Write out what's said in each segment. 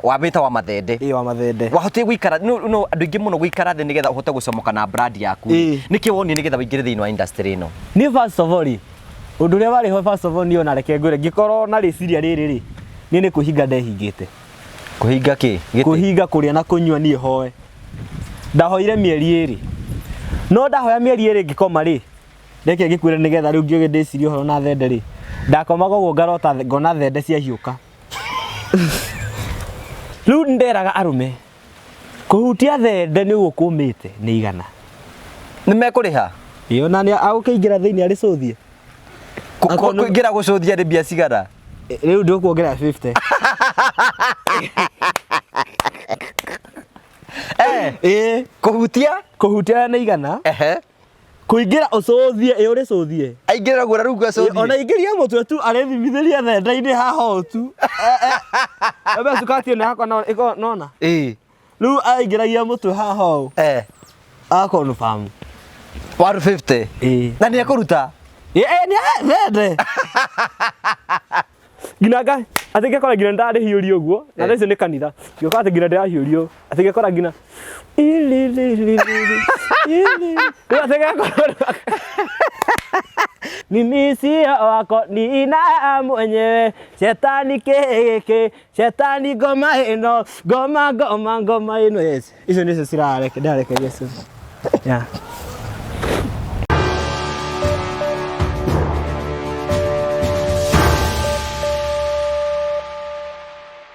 Wamĩta wa mathende. Ĩĩ, wa mathende. Wahotire gũikara no andũ aingĩ mũno gũikara thĩ nĩgetha ũhote gũcomoka na brand yaku. Nĩkĩ wonire nĩgetha ũingĩre thĩinĩ wa industry ĩno? Niĩ first of all rĩ, ũndũ ũrĩa warĩ ho first of all niĩ ona reke ngwĩre, ngĩkorwo na rĩciria rĩrĩ rĩ, niĩ nĩ kwĩhinga ndehingĩte. Kũhinga kĩ? Gĩtĩ? Kũhinga kũrĩa na kũnyua niĩ hoe. Ndahoire mĩeri ĩrĩ. No ndahoya mĩeri ĩrĩ ngĩkoma rĩ, reke ngĩkwĩre nĩgetha rĩu ngĩũke ndĩcirie ũhoro na thende rĩ, ndakomaga ũguo ngarota ngona thende ciahiũka. Rĩu nderaga arũme, kũhutia thende nĩ ũguo kũmĩte nĩ igana. Nĩ mekũrĩha? Ĩĩ ona nĩ agũkĩingĩra thĩinĩ arĩcũthie. Kũingĩra gũcũthia nĩ mbia cigana? Rĩu ndũkuongerera 50. Ĩĩ. Kũhutia? Kũhutia nĩ igana. Kũingĩra ũcũthie, ĩ ũrĩcũthie. Aingĩra guo na rĩu acũthie. Ona ingĩria mũtwe tu arĩthimithĩria thenda-inĩ haha ũũ tu. Ebe cukati ĩno yakwa no ĩko nona. Ĩĩ. Rĩu aingĩragia mũtwe haha ũũ. Akonfamu. 150. Ĩĩ. Na nĩ ekũruta? Ĩ nĩ thende. Nginya nga atĩ ngekora nginya ndarĩhiũria ũguo na thaa icio nĩ kanitha ngĩũka atĩ nginya ndĩrahiũrio atĩ ngekora nginya rĩu atĩ ngekora mimi sio wako nina mwenyewe shetani kĩgĩkĩ shetani ngoma ĩno ngoma ngoma ngoma ĩno yes icio nĩcio cirareke ndarekeria cio yeah.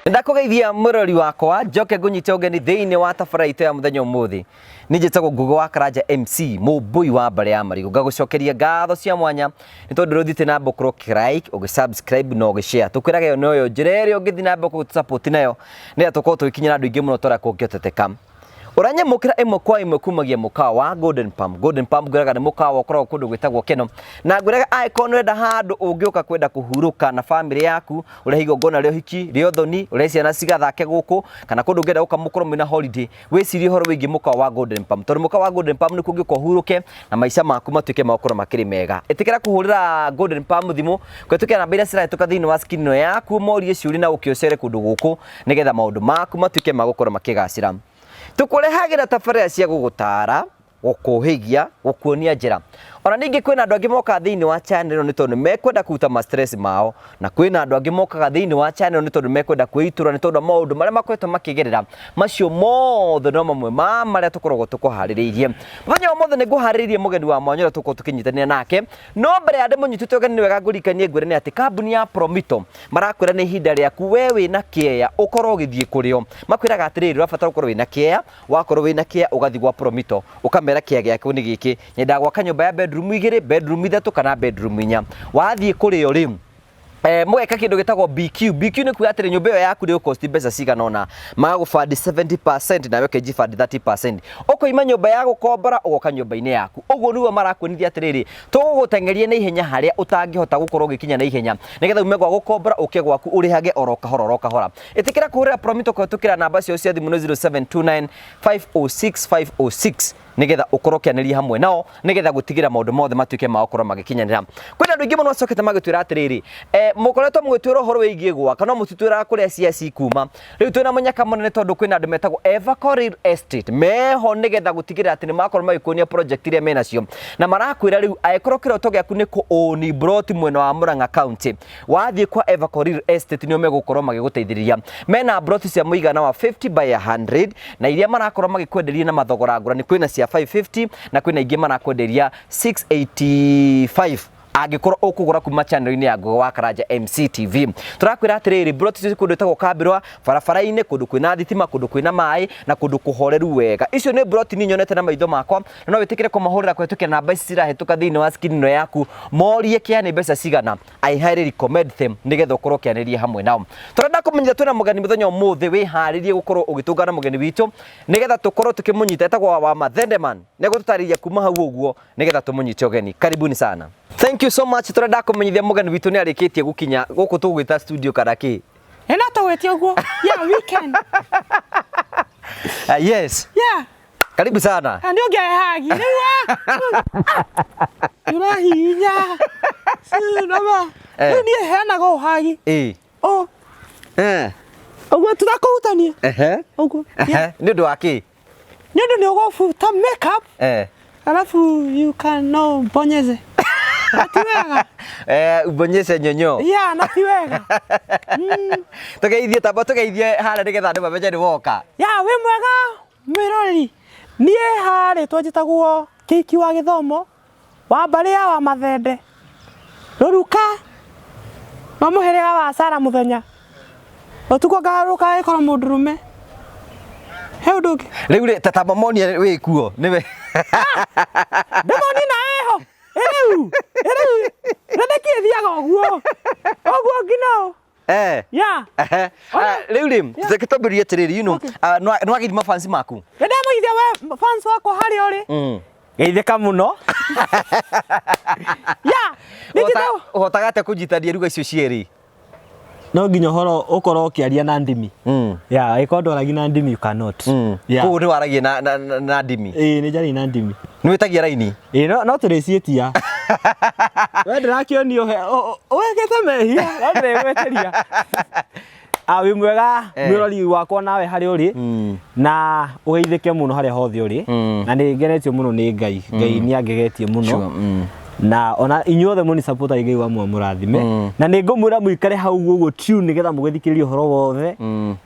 Ndakũgeithia mũrori wakwa njoke ngũnyite ũgeni thĩinĩ wa tabara itũ ya mũthenya ũmũthĩ. Niĩ njĩtagwo Ngũgĩ wa Karanja MC mũmbũi wa mbarĩ ya marigũ. Ngagũcokeria ngatho cia mwanya nĩ tondũ ũrĩa ũthiĩte na mbere gũkorwo ũkĩ like, ũgĩ subscribe na ũgĩ share. Tũkwĩraga ĩyo noyo njĩra ĩrĩa ũngĩthiĩ na mbere gũtũ support nayo nĩgetha tũkorwo tũgĩkinyĩra andũ aingĩ mũno ta ũrĩa kũngĩhoteteka. Ũranyamũkĩra ĩmwe kwa ĩmwe kumagia mũkawa wa Golden Palm. Golden Palm ngwĩraga nĩ mũkawa ũkoragwo kũndũ gwĩtagwo Keno. Na ngwĩraga angĩkorwo nĩ ũrenda handũ ũngĩũka kwenda kũhurũka na bamĩrĩ yaku, ũrehe igongona rĩa ũhiki, rĩa ũthoni, ũrehe ciana cigathake gũkũ, kana kũndũ ũngĩenda gũka mũkorwo mwĩna holiday, wĩcirie ũhoro wĩgiĩ mũkawa wa Golden Palm. Tondũ mũkawa wa Golden Palm nĩkuo ũngĩũka ũhurũke na maica maku matuĩke ma gũkorwo makĩrĩ mega. Ĩtĩkĩra kũhũrĩra Golden Palm thimũ kũhĩtũkĩra namba iria cirahĩtũka thĩinĩ wa screen ĩno yaku, morie ciũria na ũke ũcere kũndũ gũkũ nĩgetha maũndũ maku matuĩke ma gũkorwo makĩgacĩra. Tũkũrehagĩra tabarĩra cia gũgũtara, gũkũhĩgia, gũkuonia njĩra. Ona ningĩ kwĩna andũ angĩ mokaga thĩinĩ wa channel ĩno nĩ tondũ mekwenda kũruta ma stress mao, na kwĩna andũ angĩ mokaga thĩinĩ wa channel ĩno nĩ tondũ mekwenda kwĩitũra nĩ tondũ wa maũndũ marĩa makoretwo makĩgerera. Macio mothe no mamwe ma marĩa tũkoragwo tũkũharĩrĩirie. Mũthenya wa ũmũthĩ nĩ ngũharĩrĩirie mũgeni wa mwanya ũrĩa tũgũkorwo tũkĩnyitanĩra nake. No mbere ya ndĩmũnyitĩte ũgeni nĩ wega ngũririkanie ngwĩre nĩ atĩ kambuni ya Promito marakwĩra nĩ ihinda rĩaku we wĩna kĩeya ũkorwo ũgĩthiĩ kũrĩ o. Makwĩraga atĩrĩrĩ, ũrabatara gũkorwo wĩna kĩeya, wakorwo wĩna kĩeya ũgathiĩ gwa Promito ũkamera kĩeya gĩaku nĩ gĩkĩ, nyendaga gwaka nyũmba ya bedroom igĩrĩ, bedroom ithatũ kana bedroom inya. Wathiĩ kũrĩ o rĩ, mũgeka kĩndũ gĩtagwo BQ. BQ nĩ kuga atĩrĩ nyũmba ĩyo yaku nĩ ĩgũkosti mbeca cigana ũna, magagũbandi 70% nawe ũkejibandi 30%. Ũkoima nyũmba ya gũkombora ũgoka nyũmba-inĩ yaku. Ũguo nĩguo marakuonithia atĩrĩrĩ, tũgũgũteng'eria na ihenya harĩa ũtangĩhota gũkorwo ũgĩkinya na ihenya, nĩgetha ume gwa gũkombora ũke gwaku ũrĩhage oro kahora oro kahora. Ĩtĩkĩra kũhũrĩra Promito kũhĩtũkĩra namba ciao cia thimũ nĩ 0729 506 506 nĩgetha ũkorwo ũkĩanĩria hamwe nao nĩgetha gũtigĩra maũndũ mothe matuĩke ma gũkorwo magĩkinyanĩra. Kwĩna andũ aingĩ mũno macokete magĩtwĩra atĩrĩrĩ, mũkoretwo mũgĩtwĩra ũhoro wĩgiĩ gwaka no mũtitwĩraga kũrĩa cia cikuma. Rĩu twĩna mũnyaka mũnene tondũ kwĩna andũ metagwo Everco Real Estate meho nĩgetha gũtigĩrĩra atĩ nĩ makorwo magĩkuonia project iria menacio, na marakwĩra rĩu angĩkorwo kĩroto gĩaku nĩ kũ-own plot mwena wa Murang'a County, wathiĩ kwa Everco Real Estate nĩo megũkorwo magĩgũteithĩrĩria. Mena plot cia mũigana wa 50 by 100 na iria marakorwo magĩkwenderia na mathogora ngũrani, kwĩna cia 550 na kwĩna ingĩ marakwenderia 685 angĩkorwo ũkũgũra kuma channel-inĩ ya Ngũgĩ wa Karanja MCTV. Tũrakwĩra atĩrĩrĩ, plot icio kũndũ ĩtagwo Kambĩrwa, barabara-inĩ, kũndũ kwĩna thitima, kũndũ kwĩna maĩ na kũndũ kũhoreru wega. Icio nĩ plot niĩ nyonete na maitho makwa, na no wĩtĩkĩre kũmahũrĩra kũhĩtũkĩra namba ici cirahĩtũka thĩinĩ wa screen ĩno yaku, morie kĩa nĩ mbeca cigana. I highly recommend them nĩgetha ũkorwo ũkĩanĩria hamwe nao. Tũrenda kũmenyithia twĩna mũgeni mũthenya ũmũthĩ, wĩharĩrie gũkorwo ũgĩtũngana mũgeni witũ nĩgetha tũkorwo tũkĩmũnyita, etagwo wa Mathendeman, nĩegũtũtarĩria kuma hau ũguo nĩgetha tũmũnyite ũgeni. Karibuni sana. Thank you so much. Tũrenda kũmenyithia mũgeni witũ nĩ arĩkĩtie gũkinya gũkũ tũgwĩta studio kana kĩ? Ĩ no tũgwĩte ũguo. Yeah, weekend. Yes. Yeah. Karibu sana. Nĩ ũngĩhagi. Rĩu ũrahihinya. Rĩu niĩ heanaga ũhagi. Ĩĩ. Ũ. Ũguo tũtakũhutania. Ehe. Ũguo. Ehe. Nĩ ũndũ wa kĩ? Nĩ ũndũ nĩ ũgũbuta makeup. Eh. Alafu you can no bonyeze. Na ti wega. Eh, ubonyeze nyonyo. Yeah, na ti wega. Tũgeithie tamba tũgeithie harĩa nĩgetha andũ mamenye nĩ woka. Ya, wĩ mwega mwĩroreri. Niĩ harĩtwo njĩtagwo Kĩhiki wa Gĩthomo wa mbarĩ ya wa Mathende. Rũruka wa mũhĩrĩga wa Sara mũthenya. Ũtukũ ngarũrũka ĩkorwo mũndũrũme. He ũndũ ũngĩ. Rĩu rĩ tamba monie wĩ kuo nĩwe. Ndĩmonie na ĩho. Ĩrĩu. Ĩrĩu. Na nĩkĩ ĩthiaga ũguo? Ũguo nginya ũ. Eh. Ya. Ehe. Ah, Rĩu rĩ reke twambĩrĩrie atĩrĩrĩ you know, ah, nĩ wageithia mafansi maku. Nĩndamũgeithia we fans wakwa harĩa ũrĩ. Geithĩka mũno. Ya. Nĩnjĩtagwo. Ũhotaga atĩa kũnyitania ruga icio cierĩ? No nginya ũhoro ũkorwo ũkĩaria na ndimi. Yeah, ĩkorwo ndwaragia na ndimi you cannot. Yeah. Koguo nĩ waragia na, na, na, na ndimi. Ĩĩ nĩ njaragia na ndimi. Nĩ wĩtagia raini? Ĩĩ no, no tũrĩciĩtia. We ndĩrakĩonio wĩkĩte mehia, no ndĩrĩgwĩtĩria. Ah, wĩ mwega Eh. mwĩrori wakwa nawe harĩa ũrĩ na ũgeithĩke mũno harĩa hothe ũrĩ na nĩ ngenetio mũno nĩ Ngai. Ngai nĩ angegetie mũno. Sure, mm. Na ona inyuothe mũni support Ngai wa mũrathime na nĩ ngũmwĩra mũikare hau ũguo tune nĩgetha mũgĩthikĩrĩrie ũhoro wothe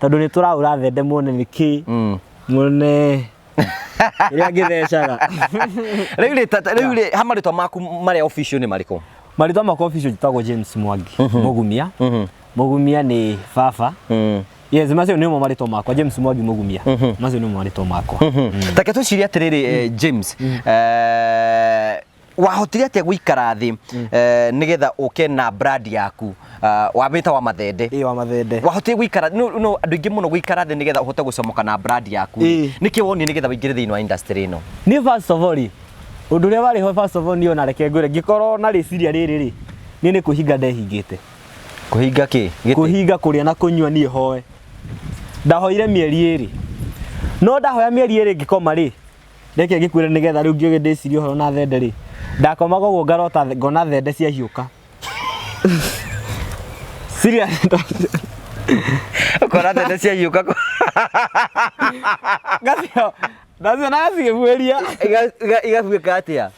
tondũ nĩ tũraũra thende muone nĩkĩ muone ĩrĩa ngĩthecaga. Rĩu rĩ rĩu rĩ ha marĩtwa maku marĩa official nĩ marĩkũ? Marĩtwa makwa official njĩtagwo James Mwangi Mũgumia. Mũgumia nĩ baba. Yes, macio nĩmo marĩtwa makwa James Mwangi Mũgumia. Macio nĩmo marĩtwa makwa. Take twĩcirie atĩrĩrĩ eh, James eh, wahotire atĩa gũikara thĩ eh, nĩgetha ũke na brand yaku ah, wamĩta wa Mathende? Ĩĩ wa Mathende. Wahotire gũikara no no andũ aingĩ mũno gũikara thĩ nĩgetha ũhote gũcomoka na brand yaku. Ĩĩ. Nĩkĩ wonire nĩgetha ũingĩre thĩinĩ wa industry ĩno? Niĩ first of all rĩ, ũndũ ũrĩa warĩ ho first of all niĩ ona reke ngwĩre ngĩkorwo na rĩciria rĩrĩ rĩ, niĩ nĩ kwĩhinga ndehingĩte. Kũhinga kĩ? Gĩtĩ? Kũhinga kũrĩa na kũnyua niĩ hoe. Ndahoire mĩeri ĩrĩ. No ndahoya mĩeri ĩrĩ ngĩkoma rĩ, reke ngĩkwĩre nĩgetha rĩu ngĩũke ndĩcirie ũhoro na thende rĩ, ndakomaga ũguo ngarota ngona thende ciahiũka. Serious. Ũkona thende ciahiũka Ngacio ndaciona cigĩbuĩria. Igabuĩka atĩa?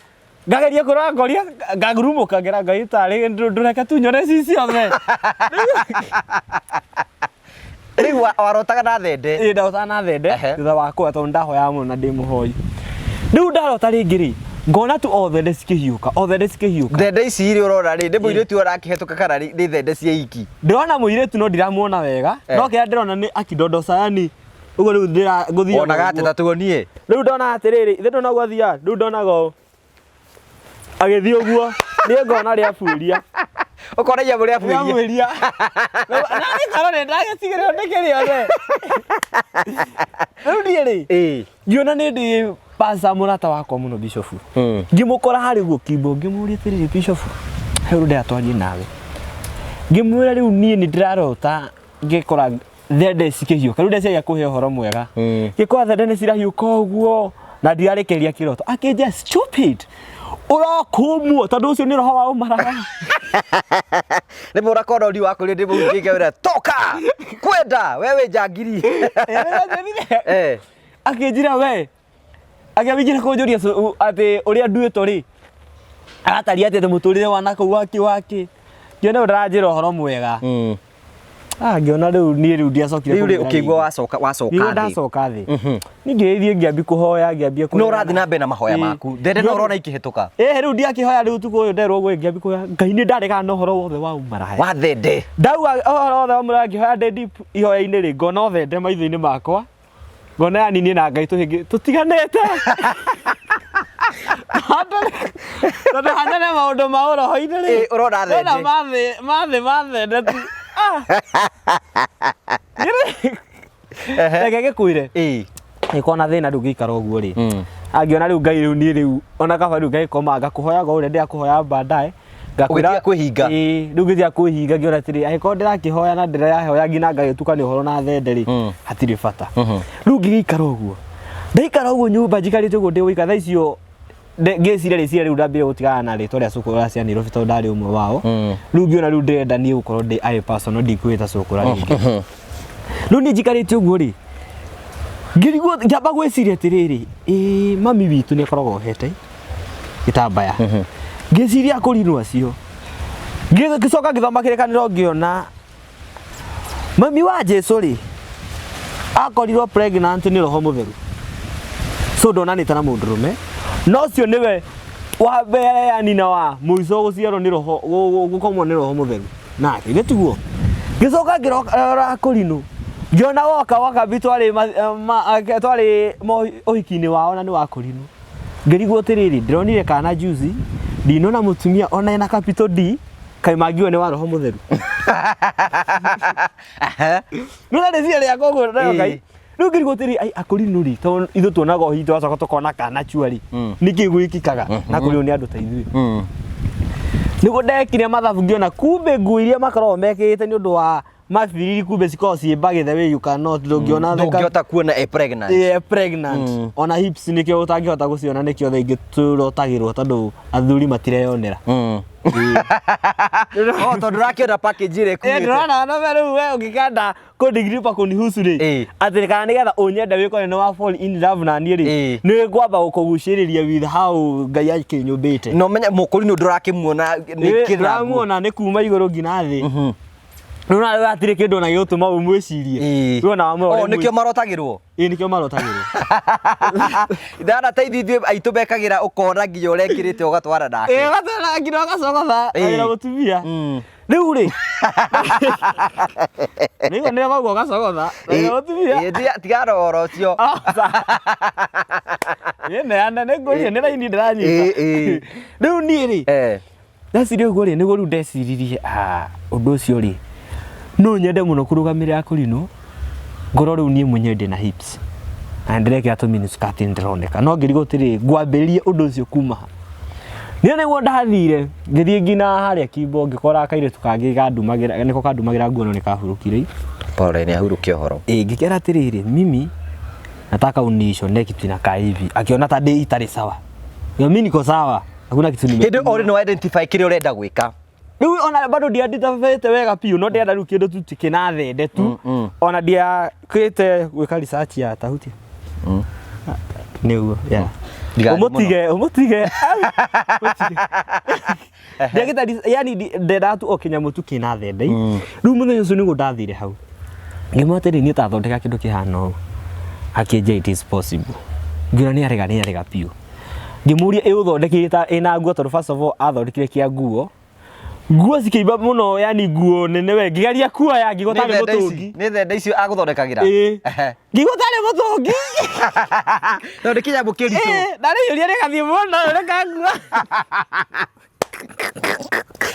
Ngageria kũrora ngoria ngagurumũka ngera Ngai tarĩ ndũreke tu nyone ci ciothe. Rĩu warotaga na thende? Ĩĩ ndarotaga na thende Ehe. thutha wa kũhoya tondũ ndahoyaga mũno na ndĩ mũhoi. Rĩu ndarota rĩngĩ rĩ, ngona tu o thende cikĩhiũka, o thende cikĩhiũka. Thende ici rĩ ũrona rĩ, nĩ mũirĩtu ũrakĩhetũka kana nĩ thende cia iki? Ndĩrona mũirĩtu no ndiramuona wega, Eh. no kĩrĩa ndĩrona nĩ akidondoca yani ũguo rĩu ndĩra ngũthiaga Wonaga atĩ ũguo. ta tuonie? Rĩu ndona atĩrĩrĩ, ithe ndona ũguo athiaga, rĩu ndonaga ũũ. Agĩthiĩ ũguo, niĩ ngona rĩabuĩria. Ũkona inyamũ rĩabuĩria. Rĩabuĩria. Na gĩkorwo nĩ ndagĩtigĩrĩrwo ndĩkĩrĩone. Rĩu niĩ rĩ, Ĩĩ. ngĩona nĩ ndĩ pasa mũrata wakwa mũno Bishop. Ngĩmũkora harĩ ũguo Kimbo, ngĩmũria atĩrĩrĩ Bishop, he ũndũ ndĩrenda twarie nawe. Ngĩmwĩra rĩu niĩ nĩ ndĩrarota ngĩkora thende cikĩhiũka, rĩu ndeciria kũhe ũhoro mwega. Ngĩkora thende nĩ cirahiũka ũguo na ndirarĩkĩrĩria kĩroto. Akĩnjĩra stupid, ũrokũmwo tondũ ũcio nĩ roho wa ũmaraya. Nĩ mũrakona ũri wa kũrĩa ndĩ mũhunjia wĩra toka kwenda wewe njangiri. Eh. Akĩnjĩra we akĩambĩrĩria kũnjũria atĩ ũrĩa nduĩtwo rĩ aratariĩ atĩ mũtũrĩre wa nakũu wake wake ngĩona ũyũ ndaranjĩra ũhoro mwega. Ah, ngĩona rĩu niĩ rĩu ndiacokire Rĩu rĩ kũmwĩra ũkĩigua rĩngĩ. wacoka wacoka Ngĩigua thĩ. ndacoka thĩ niĩ ngĩthiĩ ngĩambia kũhoya ngĩambia No ũrathiĩ na mbere na mahoya Ĩĩ. maku. Thende no ũrona ikĩhĩtũka. Ĩĩ rĩu ndiakĩhoya rĩu ũtukũ ũyũ nderwo ũguo ngĩambia kũhoya Ngai nĩ ndaregana na ũhoro wothe wa ũmaraya. Wa thende. Ndauga ũhoro wothe wa ũmaraya ngĩhoya ndĩ deep ihoya-inĩ rĩ ngona thende maitho-inĩ makwa ngona yani niĩ na Ngai tũhĩngĩ tũtiganĩte. Tondũ hanene maũndũ ma ũroho-inĩ rĩ Ĩĩ, ũrona thende. ndona mathĩ ma thende tu. Ah. Reke ngĩkwĩre Ĩĩ. ĩkorwo na thĩna rĩu ngĩikara ũguo rĩ angĩona rĩu Ngai rĩu niĩ rĩu ona kaba rĩu ngagĩkoma ngakũhoyaga ũrĩa ndĩrakũhoya baadaye Ũgĩtiga kwĩhinga. Ĩĩ, rĩu ngĩtiga kwĩhinga ngĩona atĩrĩ angĩkorwo ndĩrakĩhoya na ndĩrahoya nginya ngagĩtukania ũhoro na thende rĩ hatirĩ bata rĩu ngĩgĩikara ũguo ndaikara ũguo nyũmba njikarĩte ũguo ndĩ wika thaa icio ngĩciria rĩciria rĩu ndambire gũtigana na rĩtwa rĩa cũkũra cia Nairobi tondũ ndarĩ ũmwe wao rĩu ngĩona rĩu ndĩrenda niĩ gũkorwo ndĩ I personal ndikwĩta cũkũra rĩngĩ. Rĩu niĩ njikarĩte ũguo rĩ, ngĩrigwo ngĩamba gwĩciria atĩrĩrĩ, ĩĩ mami witũ nĩ akoragwo ohete gĩtambaya. Ngĩciria akũrinũ acio. Ngĩcoka ngĩthoma kĩrĩkanĩro ngĩona mami wa Jesu rĩ, akorirwo pregnant nĩ roho mũtheru. So ndonanĩte na mũndũrũme, no ũcio nĩwe wa mbere yani na wa mũico gũciarwo nĩ roho gũkomwo nĩ roho mũtheru. Nake githĩ tiguo? Ngĩcoka ngĩrora akũrinũ ngĩona woka wakambi twarĩ twarĩ ũhiki-inĩ wao na nĩ wa kũrinũ. Ngĩrigwo atĩrĩrĩ, ndĩronire kana juzi ndinona mũtumia ona ena capital D kaĩ mangiuga nĩ wa roho mũtheru. Nĩwona rĩciria rĩakwa ũguo nayo Ngai. Rĩu ngĩrigwo atĩrĩ, ai akũrinũ rĩ, tondũ ithuĩ tuonaga ũhiki tũgacoka tũkona kana cua rĩ, nĩkĩ gwĩkĩkaga na kũrĩ nĩ andũ ta ithuĩ. Nĩguo ndekire mathabu ngĩona kumbe nguo iria makoragwo mekĩrĩte nĩ ũndũ wa mabiriri kumbe cikoragwo ciĩ mbagĩ the way you cannot ndũngĩona the Ndũngĩhota kuona e pregnant. Yeah, pregnant. Ona hips nĩkĩo ũtangĩhota gũciona nĩkĩo thaa ingĩ tũrotagĩrwo tondũ athuri matireyonera. Oh, tondũ ũrakĩona package ĩrĩa Eh, ĩkuĩte. ndĩrona no rĩu we ũngĩkenda kũndigiripa kũnihusu rĩ Ĩĩ. atĩ kana nĩgetha ũnyende wĩkore nĩ wa fall in love na niĩ rĩ Ĩĩ. nĩ ngwamba gũkũgucĩrĩria with how Ngai akĩnyũmbĩte. Na ũmenye mũkũrinũ ndũrakĩmuona nĩ kĩrangu. Ndĩramuona nĩ kuma igũrũ nginya thĩ. Rĩu na hatirĩ kĩndũ ona gĩgũtũma ũmwĩcirie. Ĩĩ. Rĩu ona wamũrora Oh, nĩkĩo marotagĩrwo. Ĩĩ nĩkĩo marotagĩrwo. Ndana teithia ithuĩ aitũ mekagĩra ũkona nginya ũrekĩrĩte ũgatwara nake. Ĩĩ ũgatwara nginya ũgacogotha Ĩĩ. wĩra mũtumia. Rĩu rĩ nĩguo nĩ ũguo ũgacogotha wĩra mũtumia. Ĩĩ, tigana ũhoro ũcio. Ĩĩ neane nĩ ngũria nĩ raini ndĩranyita. Ĩĩ, ĩĩ. Rĩu niĩ rĩ ndeciria ũguo rĩ nĩguo rĩu ndeciririe ah, ũndũ ũcio rĩ no nyende mũno kũrũgamĩrĩra kũrinũ ngorwo rĩu niĩ mwenyewe ndĩna hips na ndĩrekĩra tũ mini skirt ndĩroneka no ngĩrigwo atĩrĩ ngwambĩrĩria ũndũ ũcio kuma ha niĩ nĩguo ndathire ngĩthiĩ nginya harĩa Kimbo ngĩkora kairĩtu kangĩ gandumagĩra nĩko kandumagĩra nguo no nĩ kahurũkire. Pole nĩ ahurũke ũhoro. Ĩĩ ngĩkera atĩrĩrĩ mimi nataka unishone kitu inakaa hivi akiona ta ndĩ itarĩ sawa mimi niko sawa hakuna kitu nime Hĩndĩ already nĩ identify kĩrĩa ũrenda gwĩka. Rĩu ona bado ndiandithabĩte wega biũ no ndĩrenda rĩu kĩndũ tu kĩna thende tu ona ndiakĩte gwĩka research ya tahuti nĩguo yeah. Ndigathiĩ Ũmũtige ũmũtige ũmũtige. Ndiagĩte yani ndendaga tu o kĩnyamũ tu kĩna thende rĩu mũthenya ũcio nĩguo ndathire hau ngĩmwĩra atĩrĩ niĩ tathondeka kĩndũ kĩhana ũũ akĩnjĩra it is possible ngĩona nĩ arega nĩ arega biũ ngĩmũria ĩũthondekire ĩna nguo tondũ first of all athondekire kĩa nguo nguo cikĩimba mũno yani nguo nene we ngĩgeria kuoya ngĩigua Nĩ tarĩ thenda ici, mũtũngi nĩ thenda icio agũthondekagĩra. Ĩĩ. Ehe. Ngĩigua tarĩ mũtũngi Tondũ nĩ kĩnyamũ kĩritũ. Ĩĩ, ndarĩiyũria rĩgathiĩ mũno rĩkangua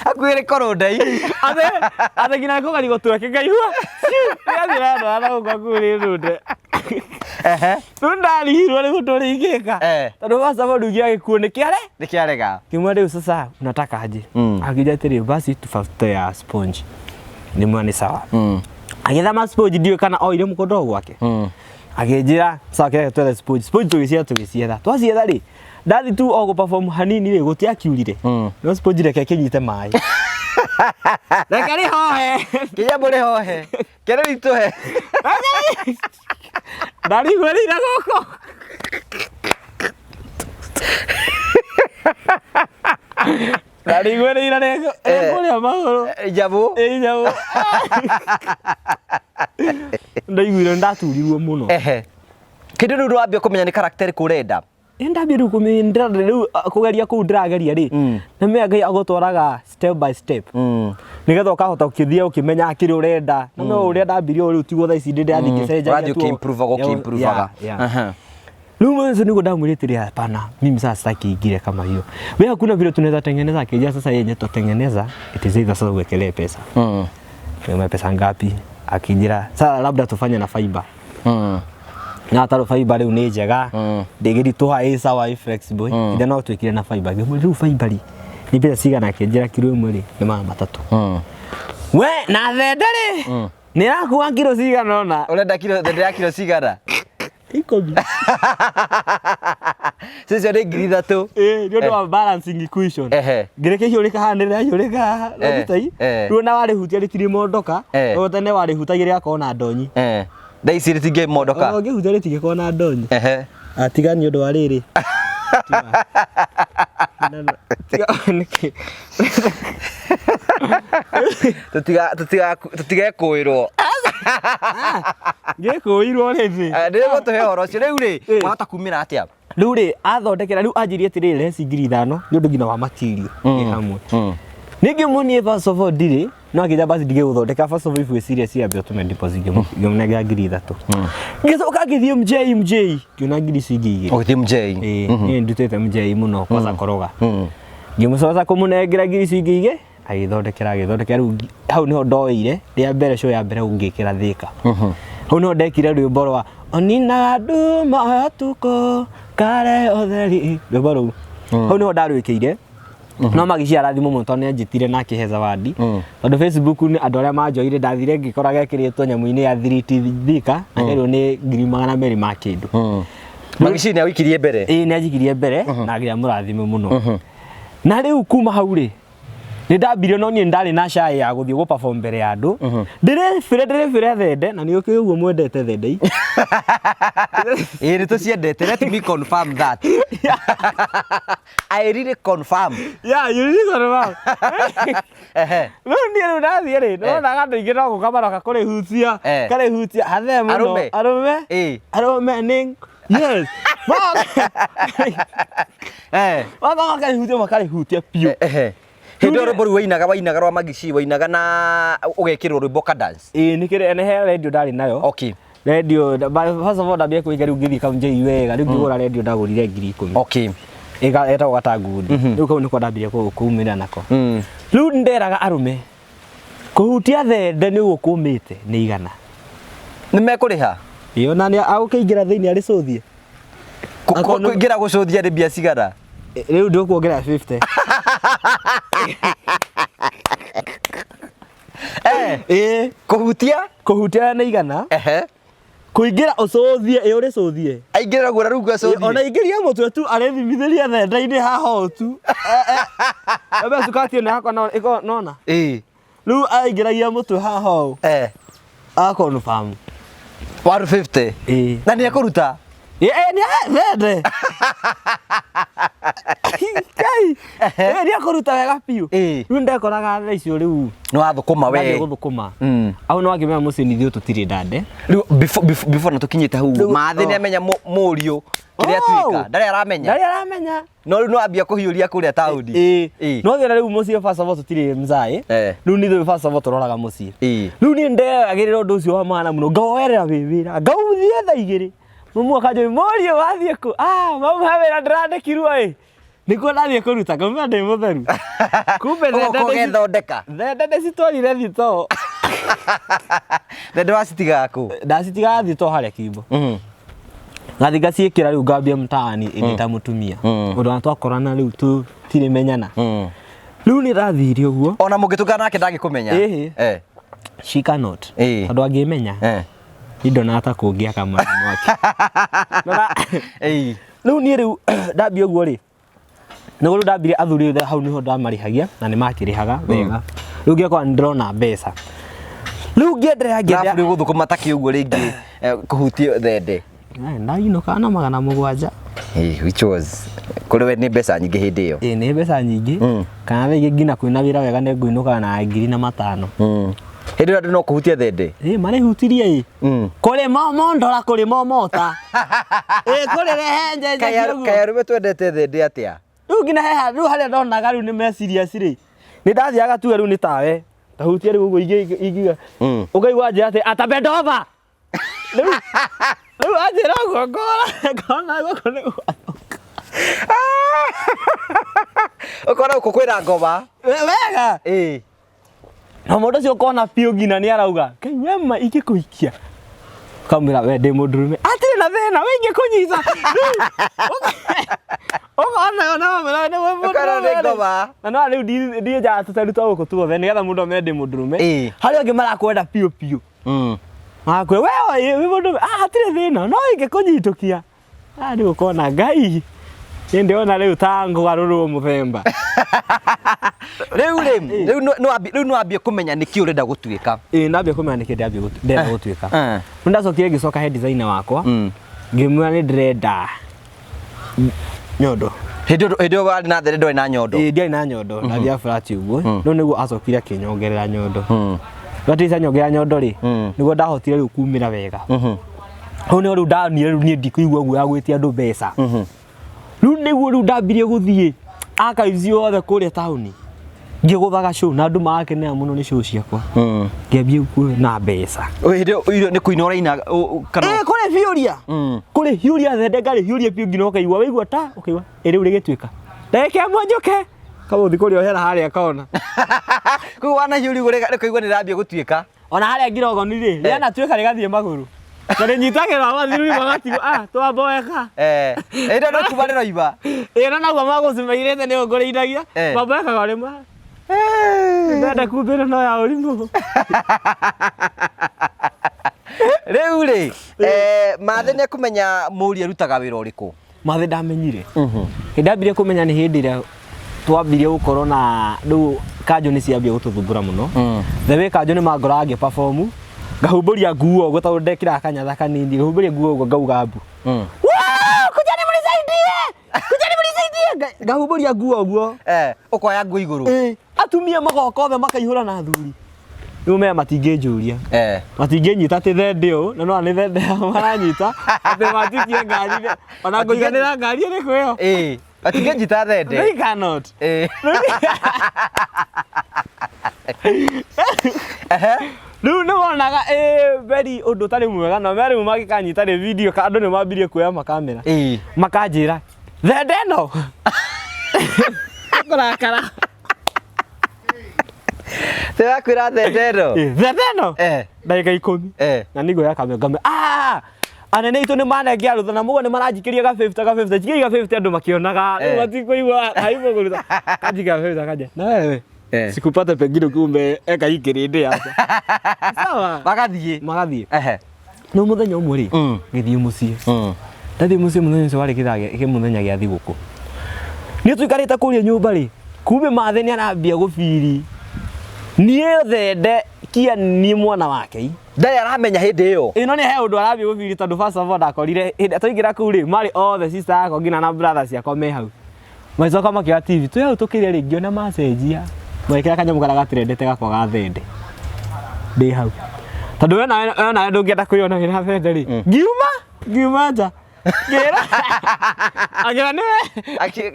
Hakuhĩ rĩkorwo ndai. Ate ate nginya kũgeria gũtweke ngaigua rĩgathiĩ randwara na gũkũ hakuhĩ rĩnunde Ehe. Rĩu ndarigirwo nĩ ũndũ ũrĩa ingĩka Eh. tondũ first of all ndũngĩaga gĩkuo nĩ kĩare Nĩ kĩarega. Ngĩmwĩra rĩu sasa unataka aje? Akĩnjĩra atĩrĩ basi tufafute ya sponge. Ngĩmwĩra nĩ sawa. Agĩetha ma sponge ndiũĩ kana oire mũkondo gwake. Akĩnjĩra sawa kĩreke twethe sponge. Sponge tũgĩcietha tũgĩcietha. Twacietha rĩ ndathi tu o gũ perform hanini rĩ gũtiakiurire. No sponge reke kĩnyite maĩ. Reke rĩhohe. Kĩnyamũ rĩhohe. Kĩrĩ ritũhe. Ndarigwo rĩira gũkũ. Ndarigwo rĩira rĩkũrĩa magũrũ. Njamũ. Ĩ nyamũ. Ndaiguire ndaturirwo mũno. Ehe. Kĩndũ rĩu ndwambia kũmenya nĩ character ĩrĩkũ ũrenda. Ĩ ndambia rĩu kũmenya ndĩrenda rĩu kũgeria kũu ndĩrageria rĩ na menya Ngai agũtwaraga step by step nĩgetha ũkahota ũkĩthiĩ ũkĩmenyaga kĩrĩa ũrenda na no ũrĩa ndambirie ũũ rĩu tiguo thaa ici ndĩ ndĩrathiĩ ngĩcenjagia Ũrathiĩ tu o- ũkĩ-improve-aga, ũkĩ-improve-aga. Yeah, yeah. Aha. Rĩu mũthenya ũcio nĩguo ndamwĩrĩte atĩrĩ hapana, mimi sasa sitaki ingine kama hiyo. Wewe hakuna vile tunaweza tengeneza akija sasa yenye tutatengeneza it is either sasa uwekelee pesa. Nikamwambia pesa ngapi? Akijira sasa labda tufanye na fiber. Na taro fiber rĩu nĩ njega ndĩgĩritũha ĩ sawa ĩ flexible ithe no twĩkire na fiber ngĩmwĩra rĩu fiber rĩ nĩ mbeca cigana akĩnjĩra kiro ĩmwe rĩ nĩ 300 we na thende rĩ nĩ ĩrakua kiro cigana ũna Ũrenda kiro thende ya kiro cigana? Ikũmi. Cicio nĩ 3000. Ĩĩ, nĩ ũndũ wa balancing equation. Ngĩrĩkia hiũrĩka haha nĩ rĩrahiũrĩka haha no tai. Rĩu ona warĩhutia rĩtirĩ mondoka. No tene warĩhutagia rĩgakorwo na ndonyi. Thaa ici rĩtingĩmondoka. Ona ũngĩhutia rĩtingĩkorwo na ndonyi. Tiga nĩ ũndũ wa rĩrĩ. Tiga nĩkĩ? Tũtigekũĩrwo. Ngĩkũirwo rĩthĩ. Nĩgũtũhe ũhoro ũcio rĩu rĩ, wahota kumĩra atĩa? Rĩu rĩ athondekera rĩu anjĩrie atĩrĩrĩ rehe ci 5000 nĩ ũndũ nginya wa material ĩ hamwe. Nĩ ngĩmuonie first of all ndirĩ no akĩnja basi ndigĩgũthondeka first of all if we serious yambe ũtũme deposit ngĩmũnengera 3000. Ngĩcoka ngĩthiĩ mjei mjei ngĩona ngiri ici ingĩ igĩrĩ. Ũgĩthiĩ mjei. Ĩĩ niĩ ndutĩte mjei mũno kwanza koroga. Ngĩmũcoca kũmũnengera ngiri ici ingĩ igĩ agĩthondekera agĩthondekera rĩu hau nĩho ndoeire rĩa mbere show ya mbere ngĩkĩra Thika. Hau nĩho ndekire rwĩmbo rwa oninaga nduma ũtukũ kare ũtheri rwĩmbo rũu. Hau nĩho ndarwĩkĩire. No Magici arathimwo mũno tondũ nĩanjĩtire na akĩhe zawadi. Tondũ Facebook nĩ andũ arĩa manjoire ndathire ngĩkora gekĩrĩtwo nyamũ-inĩ ya 3T Thika na ngerirwo nĩ 200,000 ma kĩndũ. Magici nĩ agũikirie mbere. Ĩĩ nĩ anjikirie mbere na nginya mũrathime mũno. Na rĩu kuma hau rĩ nĩ ndambire no niĩ ndarĩ na shy ya gũthiĩ gũ perform mbere ya andũ. Ndĩrĩbire ndĩrĩbire thende na nĩ ũkĩũĩ ũguo mwendete thende i. Ĩĩ nĩ tũciendete. Let me confirm that. I really confirm. Yeah, you really confirm. Rĩu niĩ rĩu ndathiĩ rĩ, ndonaga andũ aingĩ no gũka maroka kũrĩhutia, karĩhutia hathee mũno. Arũme? Arũme. Arũme nĩ yes. Maroka makarĩhutia makarĩhutia biũ. Hĩndĩ ĩyo rwĩmbo rũu wainaga wainaga rwa Magici wainaga na ũgekĩrwo rwĩmbo ka dance. Ĩĩ nĩ kĩrĩ nĩ he radio ndarĩ nayo. Radio first of all ndambia kũiga rĩu ngĩthiĩ kaunjei wega rĩu ngĩgũra radio ndagũrire 10,000. Ĩga ĩtagwo gatangundi. Rĩu kau nĩko ndambirie kumĩra nako. Rĩu nderaga arũme kũhutia thende nĩ ũguo kũmĩte nĩ 100. Nĩ mekũrĩha? Ĩĩ ona nĩ agũkĩingĩra thĩinĩ arĩcũthie. Kũingĩra gũcũthia nĩ mbia cigana? Rĩu ndũkuongerera 50. Ĩĩ. Kũhutia? Kũhutia nĩ 100. Kũingĩra ũcũthie, ĩ ũrĩcũthie. Aingĩra guo na rungu acũthie. Ona aingĩria mũtwe tu arĩthimithĩria thenda-inĩ haha ũũ tu. Wambe cukati ĩno yakwa no ĩkorwo nona. Rĩu aingĩragia mũtwe haha ũũ. A confirm. 150. Ĩĩ. Na nĩ ekũruta? Ĩĩ nĩ thende. Kai. Ĩĩ nĩ ekũruta wega biũ. Rĩu ndekoraga thaa icio rĩu. Nĩ wathũkũma we. Ndathiĩ gũthũkũma. Au nĩ wakĩmenya mũciĩ ithuĩ tũtirĩ ndande. Rĩu before na tũkinyĩte hau Mathĩ nĩ amenya mũriũ kĩrĩa atuĩka. Ndarĩ aramenya. Ndarĩ aramenya. No rĩu no ambia kũhiũria kũrĩa taũni. Ĩĩ. No thĩna rĩu mũciĩ first of all tũtirĩ mzaĩ. Rĩu nĩ ithuĩ first of all tũroraga mũciĩ. Rĩu niĩ ndeyagĩrĩra ũndũ ũcio wa maana mũno ngawoerera wĩ wĩra ngauthiĩ thaa igĩrĩ. Mamu akanjũria mũriũ wathiĩ kũ? Ah mamu he wĩra ndĩrandĩkirwo ĩ. Nĩkuo ndathiĩ kũruta ngaumĩra ndĩ mũtheru. Kumbe thende ũgethondeka. Thende ndĩcitwarire thitoo. Thende wacitigaga kũ? Ndacitigaga thitoo harĩa Kimbo. Ngathiĩ ngaciĩkĩra rĩu ngambia mtaani ndĩ ta mũtumia. Ũndũ ona twakorana rĩu tũtirĩ menyana. Rĩu nĩ ndathire ũguo. Ona mũngĩtũngana nake ndangĩkũmenya. Ĩhĩ. She cannot. Tondũ angĩmenya. Niĩ ndonaga ta kũngĩaka mwaki. Rĩu niĩ rĩu ndambia ũguo rĩ, nĩguo rĩu ndambire athuri othe hau nĩho ndamarĩhagia na nĩ makĩrĩhaga wega. Rĩu ngĩkora nĩ ndĩrona mbeca. Rĩu ngĩenderea ngĩenderea. Arabu rĩu gũthũkũma ta kĩ ũguo rĩngĩ kũhutia thende. Ndainũkaga na 700. Which was kũrĩ we nĩ mbeca nyingĩ hĩndĩ ĩyo. Ĩĩ nĩ mbeca nyingĩ. Kana rĩngĩ nginya kwĩna wĩra wega nĩ ngũinũkaga na 1005. Hĩndĩ ĩyo andũ no kũhutia thende. Ĩĩ marĩhutirie ĩ. Kũrĩ mondora kũrĩ momota. Ĩĩ kũrĩ rehe njenjagia ũguo. Kaĩ arũme twendete thende atĩa? Rĩu nginya he rĩu harĩa ndonaga rĩu nĩ me serious rĩ. Nĩ ndathiaga tuge rĩu nĩ tawe. Tahutia rĩu ũguo ingiuga. Ũkaigua anjĩra atĩ atabendova. Rĩu anjĩra ũguo ngora ngona gũkũ nĩ gwathũka. Ũkona gũkũ kwĩna ngoma. Wega. Ĩĩ. Na mũndũ ũcio ũkona biũ nginya nĩ arauga Ngai we ma ingĩkũhikia. Ũkamwĩra we ndĩ mũndũrũme. Atirĩ na thĩna we ingĩkũnyita. Ũkona ona wamwĩra nĩ we Ũkona nĩ mũndũrũme. ngoma. Na no rĩu ndienjaga tũteru twa gũkũ tuothe nĩgetha mũndũ amenye ndĩ mũndũrũme. Harĩ angĩ marakwenda biũ biũ. Magakwĩra we wĩ mũndũ ah hatirĩ thĩna no ingĩkũnyitũkia. Ah rĩu ũkona Ngai. Niĩ ndĩrona rĩu ta ngũgarũrwo mũthemba. Rĩu rĩ, rĩu rĩu nĩ wambie kũmenya nĩkĩ ũrenda gũtuĩka. Ĩĩ ndambia kũmenya nĩkĩ ndĩrenda gũtuĩka. Rĩu ndacokire ngĩcoka he designer wakwa. Ngĩmwĩra nĩ ndĩrenda nyondo. Hĩndĩ ĩyo hĩndĩ ĩyo warĩ na there ndwarĩ na nyondo. Ĩĩ ndiarĩ na nyondo, ndathiaga flat ũguo. No nĩguo acokire akĩnyongerera nyondo. Rĩu atĩ anyongerera nyondo rĩ, nĩguo ndahotire rĩu kumĩra wega. Hau nĩho rĩu ndonire rĩu niĩ ndikũigua guoya gwĩtia andũ mbeca. Rĩu nĩguo rĩu ndambirie gũthiĩ archives yothe kũrĩa taũni ngĩgũthaga show na andũ magakenera mũno nĩ show ciakwa. Ngĩambia kuona mbeca. Hĩndĩ ĩyo irio nĩ kũina ũraina kana Ĩĩ kũrĩ hiũria. Kũrĩ hiũria thende ngarĩ hiũria biũ nginya ũkaigua waigua ta ũkaigua ĩ rĩu rĩgĩtuĩka. Ndagĩka ĩmwe njũke kamũthi kũrĩa ohera harĩa kona. Koguo wanahiũria ũguo rĩkaigua nĩ rĩrambia gũtuĩka. Ona harĩa ngirogoni rĩ, rĩanatuĩka rĩgathiĩ magũrũ. Na rĩnyitagĩrwo athuri magatigwo ah twamboeka. Eh, ĩno no kuma rĩroima. Ĩno naguo magũcimairĩte nĩo ngũrĩithagia. Mamboekaga ũrĩ ma. Ndenda kumbe ĩno no ya ũrimũ. Rĩu rĩ, Mathe nĩ ekũmenya mũriũ arutaga wĩra ũrĩkũ? Mathe ndamenyire. Hĩndĩ ndambirie kũmenya nĩ hĩndĩ ĩrĩa twambirie gũkorwo na rĩu kanjũ nĩ ciambia gũtũthumbũra mũno. The way kanjũ nĩ mangoraga ngĩ perform ngahumbũria nguo ũguo tondũ ndekĩraga kanyatha kanini ngahumbũria nguo ũguo ngauga mbu. Wow, kujani mnisaidie! Kujani mnisaidie! Ngahumbũria nguo ũguo. Eh, ũkoya nguo igũrũ. Ĩĩ, atumia magoka othe makaihũra na athuri. Rĩu maya matingĩnjũria. Matingĩnyita atĩ thende ũũ, na no nĩ thende yao maranyita, atĩ manjikie ngari, ona ngũiganĩra ngari ĩrĩkũ ĩyo? Ĩĩ, matingĩnjita thende. They cannot. Ĩĩ. Rĩu nĩ wonaga ĩ very ũndũ ũtarĩ mwega na rĩu mangĩkanyita rĩ video andũ nĩ mambirie kuoya makamera. Ĩĩ. Makanjĩra thende ĩno. Kũrakara. Tĩrakwĩra thende ĩno. Ĩ, Thende ĩno. Ndagĩka 10. Na nĩ nguoya kamera ngame ah anene aitũ nĩ manengea rũtha na mũguo nĩ maranjikĩria ga 50 ga 50 njikĩria ga 50 andũ makĩonaga rĩu matikũigua aibu kũruta kanjikia 50 kanja na wewe sikupata pengine kumbe eka ikĩrĩndĩ hapa sawa Magathiĩ. Magathiĩ. No mũthenya ũmwe rĩ, ngĩthiĩ mũciĩ. Ndathiĩ mũciĩ mũthenya ũcio warĩ kĩthaa kĩa mũthenya gĩa thigũkũ. Niĩ tũikarĩte kũrĩa nyũmba rĩ, kumbe mathe nĩ arambia gũbiri. Niĩ thende kia niĩ mwana wake i. Ndarĩ aramenya hĩndĩ ĩyo. Ĩno nĩ he ũndũ arambia gũbiri tondũ first of all ndakorire hĩndĩ twaingĩra kũu rĩ, marĩ othe sister yakwa nginya na brother ciakwa me hau. Magĩcoka makĩoya TV twĩ hau tũkĩrĩa rĩ, ngĩona macenjia magĩkĩra kanyamũ karĩa gatrendete gakwa ga thende ndĩ hau tondũ we nawe we nawe ndũngĩenda kwĩyona wĩna thende rĩ, ngiuma nja ngĩra akĩra nĩwe.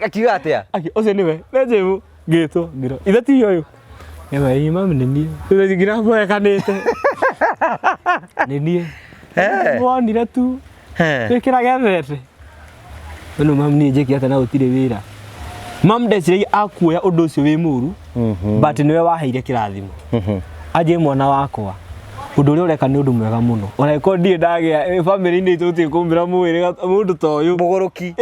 Akiuga atĩa? Ũcio nĩwe nĩ Jĩmũ ngĩtwo ngĩrwo ithe ti ũyũ Ĩma ĩ mami nĩ niĩ rĩu nginya mwekanĩte nĩ niĩ wonire tu twĩkĩrage thende Rĩu mami niĩ njĩke atĩa na gũtirĩ wĩra. Mami ndeciragia akuoya ũndũ ũcio wĩ mũru, but nĩwe waheire kĩrathimo. Anjĩ mwana wakwa, ũndũ ũrĩa ũreka nĩ ũndũ mwega mũno. Ona angĩkorwo ndirĩ ndagĩa bamĩrĩ-inĩ itũ gũtirĩ kũmbĩra mũhĩrĩga mũndũ ta ũyũ. Mũgũrũki.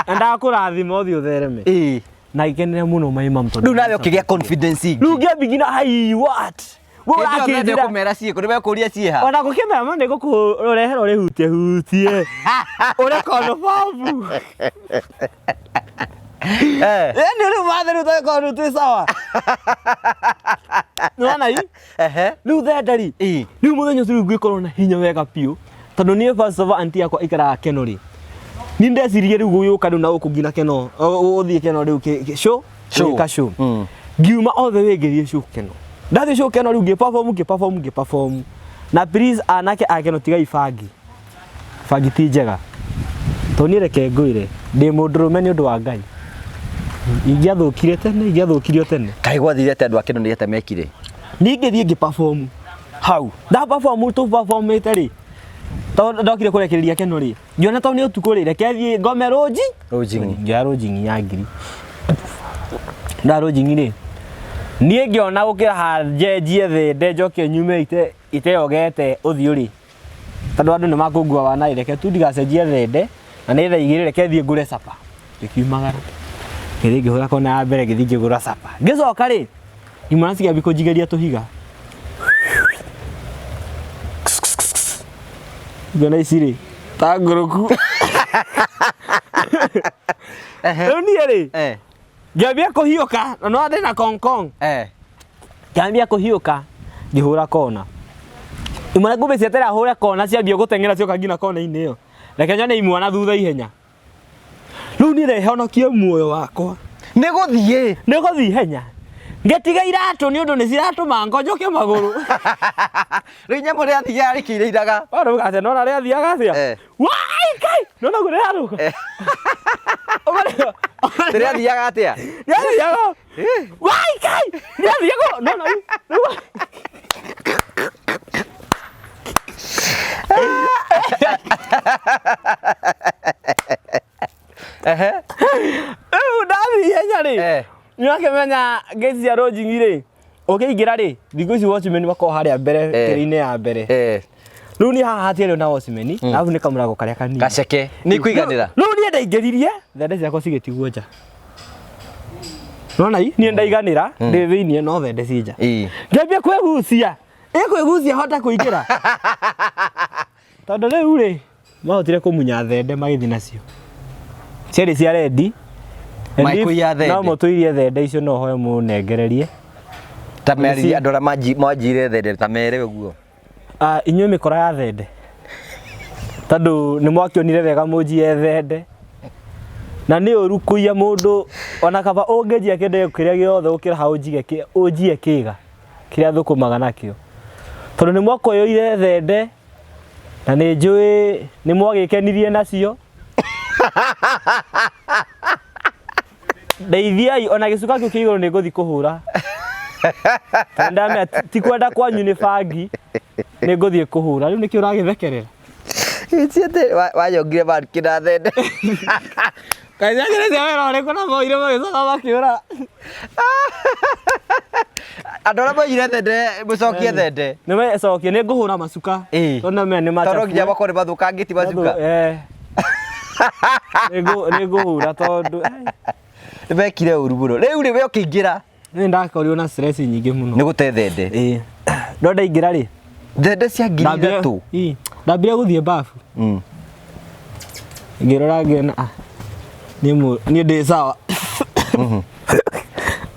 Na ndakũrathima ũthiĩ ũthereme. Na ngĩkenera mũno my mom tondũ Rĩu nawe ũkĩgĩa confidence ingĩ. Rĩu ngĩambia nginya hai what? We Hĩndĩ ĩyo thende ũrakĩnjĩra ũkũmera ciĩkũ nĩ mekũria ciĩha. Ona gũkĩmera ma nĩ gũkũrehera ũrĩhutie hutie. Ũrĩ confirm. Yaani rĩu mathe rĩu tũgĩkorwo rĩu twĩ sawa. Nĩwona i? Rĩu thende rĩ, rĩu mũthenya ũcio rĩu ngĩkorwo na hinya wega biũ tondũ niĩ first of all auntie yakwa ikaraga Keno rĩ. Niĩ ndeciririe rĩu gũgĩũka rĩu na gũkũ nginya Keno, gũthiĩ Keno rĩu show, Show. gwĩka show. Ngiuma all the way ngĩthiĩ show Keno. Ndathiĩ show Keno rĩu ngĩ perform ngĩ perform ngĩ perform. Na please anake a Keno tigai bangi. Bangi ti njega. Tondũ niĩ reke ngwĩre, ndĩ mũndũrũme nĩ ũndũ wa Ngai. Ingĩathũkire tene, ingĩathũkirio tene. Kaĩ gwathire atĩa andũ a Keno nĩ atĩa mekire? Niĩ ngĩthiĩ ngĩ perform hau. Nda perform tũ performĩte rĩ, tondũ ndokire kũrekereria Keno rĩ, ngĩona tondũ nĩ ũtukũ rĩ, reke thiĩ ngome rũnji. Rũnjing'i. Ngĩoya rũnjing'i ya ngiri. Ndoya rũnjing'i rĩ, niĩ ngĩona gũkĩra hanjenjie thende njoke nyume iteyogete ũthiũ rĩ, tondũ andũ nĩ makũngua wana rĩ, reke tu ndigacenjie thende na nĩ thaa 2 reke thiĩ ngũre capa. Ngĩkiumagara ngĩthiĩ ngĩhũra kona ya mbere ngĩthiĩ ngĩgũra capa. Ngĩcoka rĩ, imwana cikĩambia kũnjigĩria tũhiga. Ngona ici rĩ ta ngũrũku. Rĩu niĩ rĩ ngĩambia kũhiũka na no ndĩ na kongkong. Ngĩambia kũhiũka ngĩhũra kona. Imwana ngũmbe cietera hũre kona ciambia gũteng'era cioka nginya kona-inĩ ĩyo. Reke nyone imwana thutha ihenya. Rĩu niĩ rehonokie muoyo wakwa. Nĩ gũthiĩ. Nĩ gũthiĩ ihenya. Ngĩtiga iratũ nĩ ũndũ nĩ ciratũma ngonjoke magũrũ. Rĩu nyamũ rĩathiaga rĩkĩire iraga. Warũga atĩa nona rĩathiaga atĩa? Wai kai! Nona ũguo rĩrarũga. Rĩathiaga atĩa? Rĩathiaga. Wai kai! Rĩathiaga nona rĩu. Rĩu ndathiĩ ihenya rĩ. Nĩũrakĩmenya gate cia lodging rĩ, ũkĩingĩra rĩ, thikũ ici watchman makoragwo harĩa mbere kĩrĩ-inĩ ya mbere. Rĩu niĩ haha hatiarĩ na watchman, alafu nĩ kamũrango karĩa kanini. Gaceke. Nĩ kũiganĩra. Rĩu niĩ ndaingĩririe, thende ciakwa cigĩtigwo nja. Nona i, niĩ ndaiganĩra, ndĩ thĩiniĩ no thende ciĩ nja. Ngĩambia kwĩgucia, ĩ kwĩgucia hote kũingĩra. Tondũ rĩu rĩ, mahotire kũmunya thende magĩthiĩ nacio. Ciarĩ cia rendi. And if Magĩkũiya thende. No mũtũirie thende icio no hoe mũnengererie. Ta merire andũ arĩa manjiire thende ta mere ũguo. Ah, inyuĩ mĩkora ya thende. Tondũ nĩ mwakĩonire wega mũnjiye thende. Na nĩ ũru kũiya mũndũ ona kaba ũngĩnjia kĩndũ kĩrĩa gĩothe gũkĩra hau ũnjiye kĩga kĩrĩa thũkũmaga nakĩo. Tondũ nĩ mwakoyoire thende na nĩ njũĩ nĩ mwagĩkenirie nacio. Ndeithiai ona gĩcuka kĩu kĩa igũrũ nĩ ngũthiĩ kũhũra. Tondũ ndamenya ti kwenda kwanyu nĩ bangi nĩ ngũthiĩ kũhũra. Rĩu nĩkĩ ũragĩthekerera? Ciate wanyongire mariki na thende. Kaĩ ciakĩrĩ cia wĩra ũrĩkũ na moire magĩcoka makĩũra? Andũ arĩa moire thende mũcokie thende. Nĩ mecokie nĩ ngũhũra macuka. Tondũ namenya nĩ Tondũ nginya macabue. makorwo nĩ mathũkangĩtie macuka. Nĩ ngũhũra tondũ Nĩ mekire ũru mũno. Rĩu rĩ we ũkĩingĩra nĩ ndakorirwo na stress nyingĩ mũno. nĩ gũte thende. No ndaingĩra rĩ Thende cia 3,000. Ndambire gũthiĩ bafu. Ngĩrora ngĩona ah, niĩ ndĩ sawa.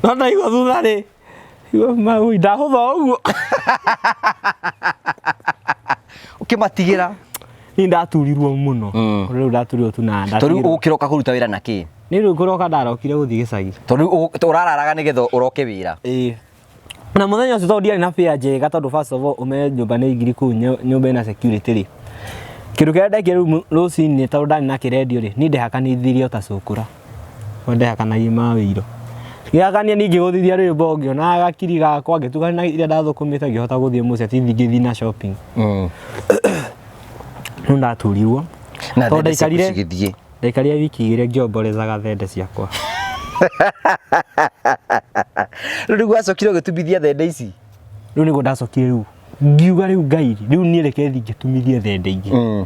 No ndaigua thutha rĩ, igua ndahũtha ũguo. Ũkĩmatigĩra. Niĩ ndaturirwo mũno. Rĩu ndaturirwo tu na Tondũ rĩu ndatigirwo. ũgũkĩroka kũruta wĩra na kĩ? Nĩ rĩu kũroka ndarokire gũthiĩ gĩcagi. Tondũ rĩu ũrararaga nĩgetha ũroke wĩra. Na mũthenya ũcio tondũ ndiarĩ na fare njega tondũ first of all ũmenye nyũmba nĩ ngiri kũu nyũmba ĩna security rĩ. Kĩndũ kĩrĩa ndekire rĩu rũcinĩ tondũ ndarĩ na kĩrendio rĩ, niĩ ndehakanithirie o ta cũkũra. O ndehakanagia mawĩiro. Ngĩhakania ningĩ gũthithia rwĩmbo ngĩona gakiri gakwa ngĩtukana na iria ndathũkũmĩte ngĩhota gũthiĩ mũciĩ ati ngĩthiĩ na shopping. Rĩu ndaturirwo. Na Tondũ thende ciaku ndaikarire cigĩthiĩ. Ndaikarire wiki igĩrĩ ngĩomborezaga thende ciakwa. Rĩu nĩguo wacokire ũgĩtumithia thende ici? Rĩu nĩguo ndacokire rĩu ngiuga rĩu Ngai rĩu niĩ reke thiĩ ngĩtumithie thende ingĩ.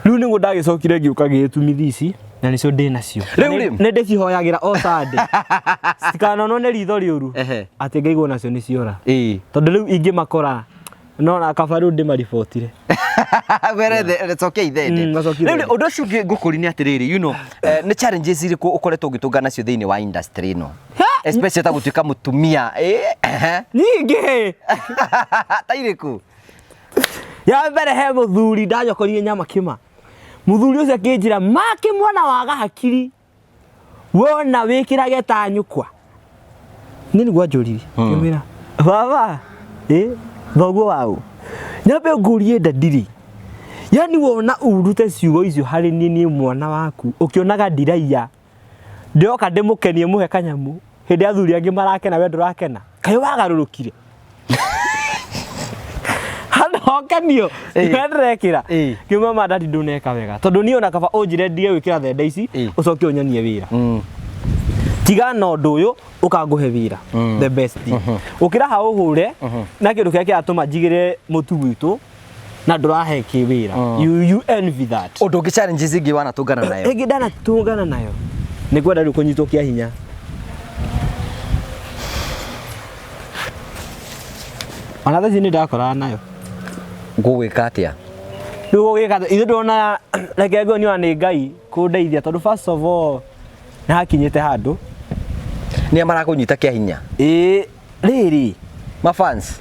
Rĩu nĩguo ndagĩcokire ngĩũka ngĩgĩtumithia ici na nĩcio ndĩ nacio. Rĩu rĩ? Nĩ ndĩcihoyagĩra o Sunday. Citikanonwo nĩ ritho rĩũru atĩ ngaigua nacio nĩ ciora. Tondũ rĩu ingĩmakora no na kaba rĩu ndĩmaribotire. Were cokia ithende. Macokie Rĩu ithende. ũndũ ũcio ũngĩ ngũkũria nĩ atĩrĩrĩ, you know, nĩ challenges irĩkũ ũkoretwo ũgĩtũngana nacio thĩinĩ wa industry ĩno? Especially ta gũtuĩka mũtumia. Nyingĩ. Ta irĩkũ? Ya mbere he mũthuri ndanyokorire nyama kĩma. Mũthuri ũcio akĩnjĩra make mwana waga hakiri wona wĩkĩrage ta nyũkwa. Nĩ nĩguo anjũririe. Ngĩmwĩra baba thoguo waũ nyambe ngũrie nda ndirĩ. Yani wona urute ciugo icio harĩ niĩ niĩ mwana waku ũkĩonaga ndiraiya ndĩroka ndĩmũkenie mũhe kanyamũ hĩndĩ athuri angĩ marakena we ndũrakena kaĩ wagarũrũkire handũ hokenio we ndĩrekĩra ngiuma ma ndadi ndũneka wega tondũ niĩ ona kaba ũnjĩre ndige gwĩkĩra thende ici ũcoke ũnyonie wĩra tiga na ũndũ ũyũ ũkangũhe wĩra the best ũkĩra ha ũhũre na kĩndũ kĩrĩa kĩratũma njigĩre mũtu gwitũ na ndũrahe kĩ wĩra you envy that Ũndũ ũngĩ challenges ingĩ wanatũngana nayo. Ĩngĩ ndanatũngana nayo nĩ kwenda rĩu kũnyitwo kĩa hinya. Ona thaa ici nĩ ndakorana nayo. Gũgwĩka atĩa? Rĩu ũgĩka ithuĩ ndona reke nguonio nĩ Ngai kũndeithia tondũ first of all nĩ hakinyĩte handũ Nĩa marakũnyita kĩa hinya? Ĩĩ rĩrĩ Mafans.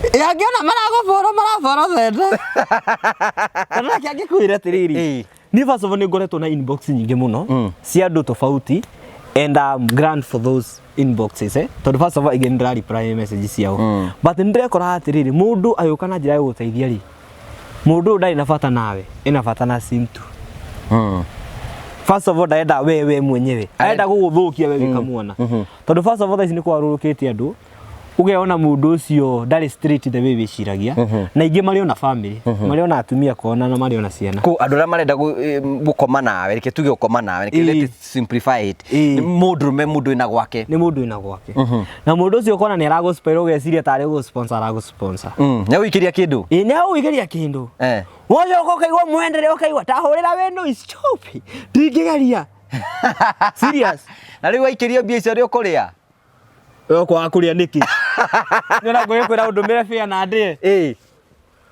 Angĩona maragũboro maraboro thende. Tondũ reke angĩkwĩre atĩrĩrĩ. Ĩĩ. Niĩ first of all nĩ ngoretwo na inbox nyingĩ mũno Mm. cia andũ tofauti and I'm grand for those inboxes eh? Tondũ first of all ingĩ nĩ ndĩra reply message ciao. But nĩ ndĩrekora atĩrĩrĩ mũndũ agĩũka na njĩra ya gũgũteithia rĩ mũndũ ũyũ ndarĩ na bata nawe ena bata na sim tu. First of all ndarenda we we mwenyewe arenda gũgũthũkia we wĩ kamwana tondũ first of all thaa ici nĩ kwarũrũkĩte andũ ũgeona mũndũ ũcio ndarĩ straight the way wĩciragia na ingĩ marĩ ona family marĩ ona atumia kona na marĩ ona ciana. Kũ andũ arĩa marenda gũkoma nawe, reke tuge gũkoma nawe, reke Ĩĩ. let's simplify it. Ĩĩ. Nĩ mũndũrũme mũndũ wĩna gwake. Nĩ mũndũ wĩna gwake na mũndũ ũcio ũkona nĩ aragũsponsor ũgeciria tarĩ gũsponsor aragũsponsor. Nĩ agũikĩria kĩndũ. Ĩĩ nĩ agũikĩria kĩndũ. Wocoka ũkaigua mwendere ũkaigua tahũrĩra wĩnũ icobi ndingĩgeria serious. Na rĩu waikĩrio mbia icio nĩ ũkũrĩa? Wewe kwaga kũrĩa nĩkĩ? Nĩ ona ngũgĩkwĩra ũndũmĩre fare na ndĩe. Ĩĩ.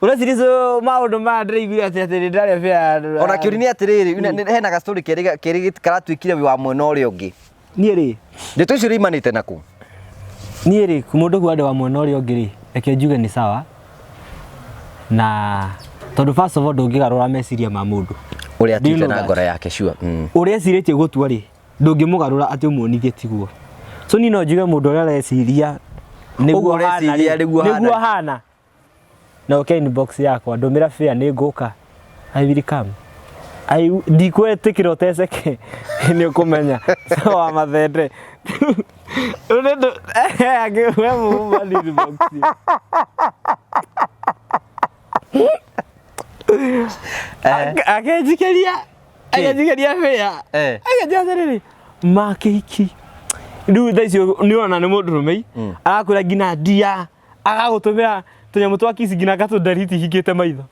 Ũreciria icio maũndũ maya ndĩraiguire atĩ atĩ nĩ ndarĩa fare. Ona kĩũria nĩ atĩrĩrĩ, hena ga story kerĩ karatuĩkire wĩ wa mwena ũrĩa ũngĩ. Niĩ rĩ. Ndeto icio riumanĩte nakũ? Niĩ rĩ, mũndũ kuga ndĩ wa mwena ũrĩa ũngĩ rĩ, reke njuge nĩ sawa. Na tondũ first of all ndũngĩgarũra meciria ma mũndũ. Ũrĩa Do you atuĩte know na that? ngoro yake sure. Ũrĩa ecirĩtie gũtua rĩ, ndũngĩmũgarũra atĩ ũmuonithie tiguo. So niĩ no njuge mũndũ ũrĩa areciria nĩguo Ũguo hana ũreciria rĩ, nĩguo hana. nĩguo hana. Na ũke inbox yakwa ndũmĩra fare nĩ ngũka. I will come. I ndikwĩtĩkĩra ũteceke nĩ ũkũmenya. So wa mathende. Rĩu nĩ ndũ angĩ we mũma inbox. Akĩnjikĩria akĩnjikĩria fare. Akĩnjĩra atĩrĩrĩ ma kĩhiki. Rĩu thaa icio nĩ ũrona nĩ mũndũrũme arakwĩra nginya ndia agagũtũmĩra tũnyamũ twa kiss nginya ngatũnderiti hingĩte maitho.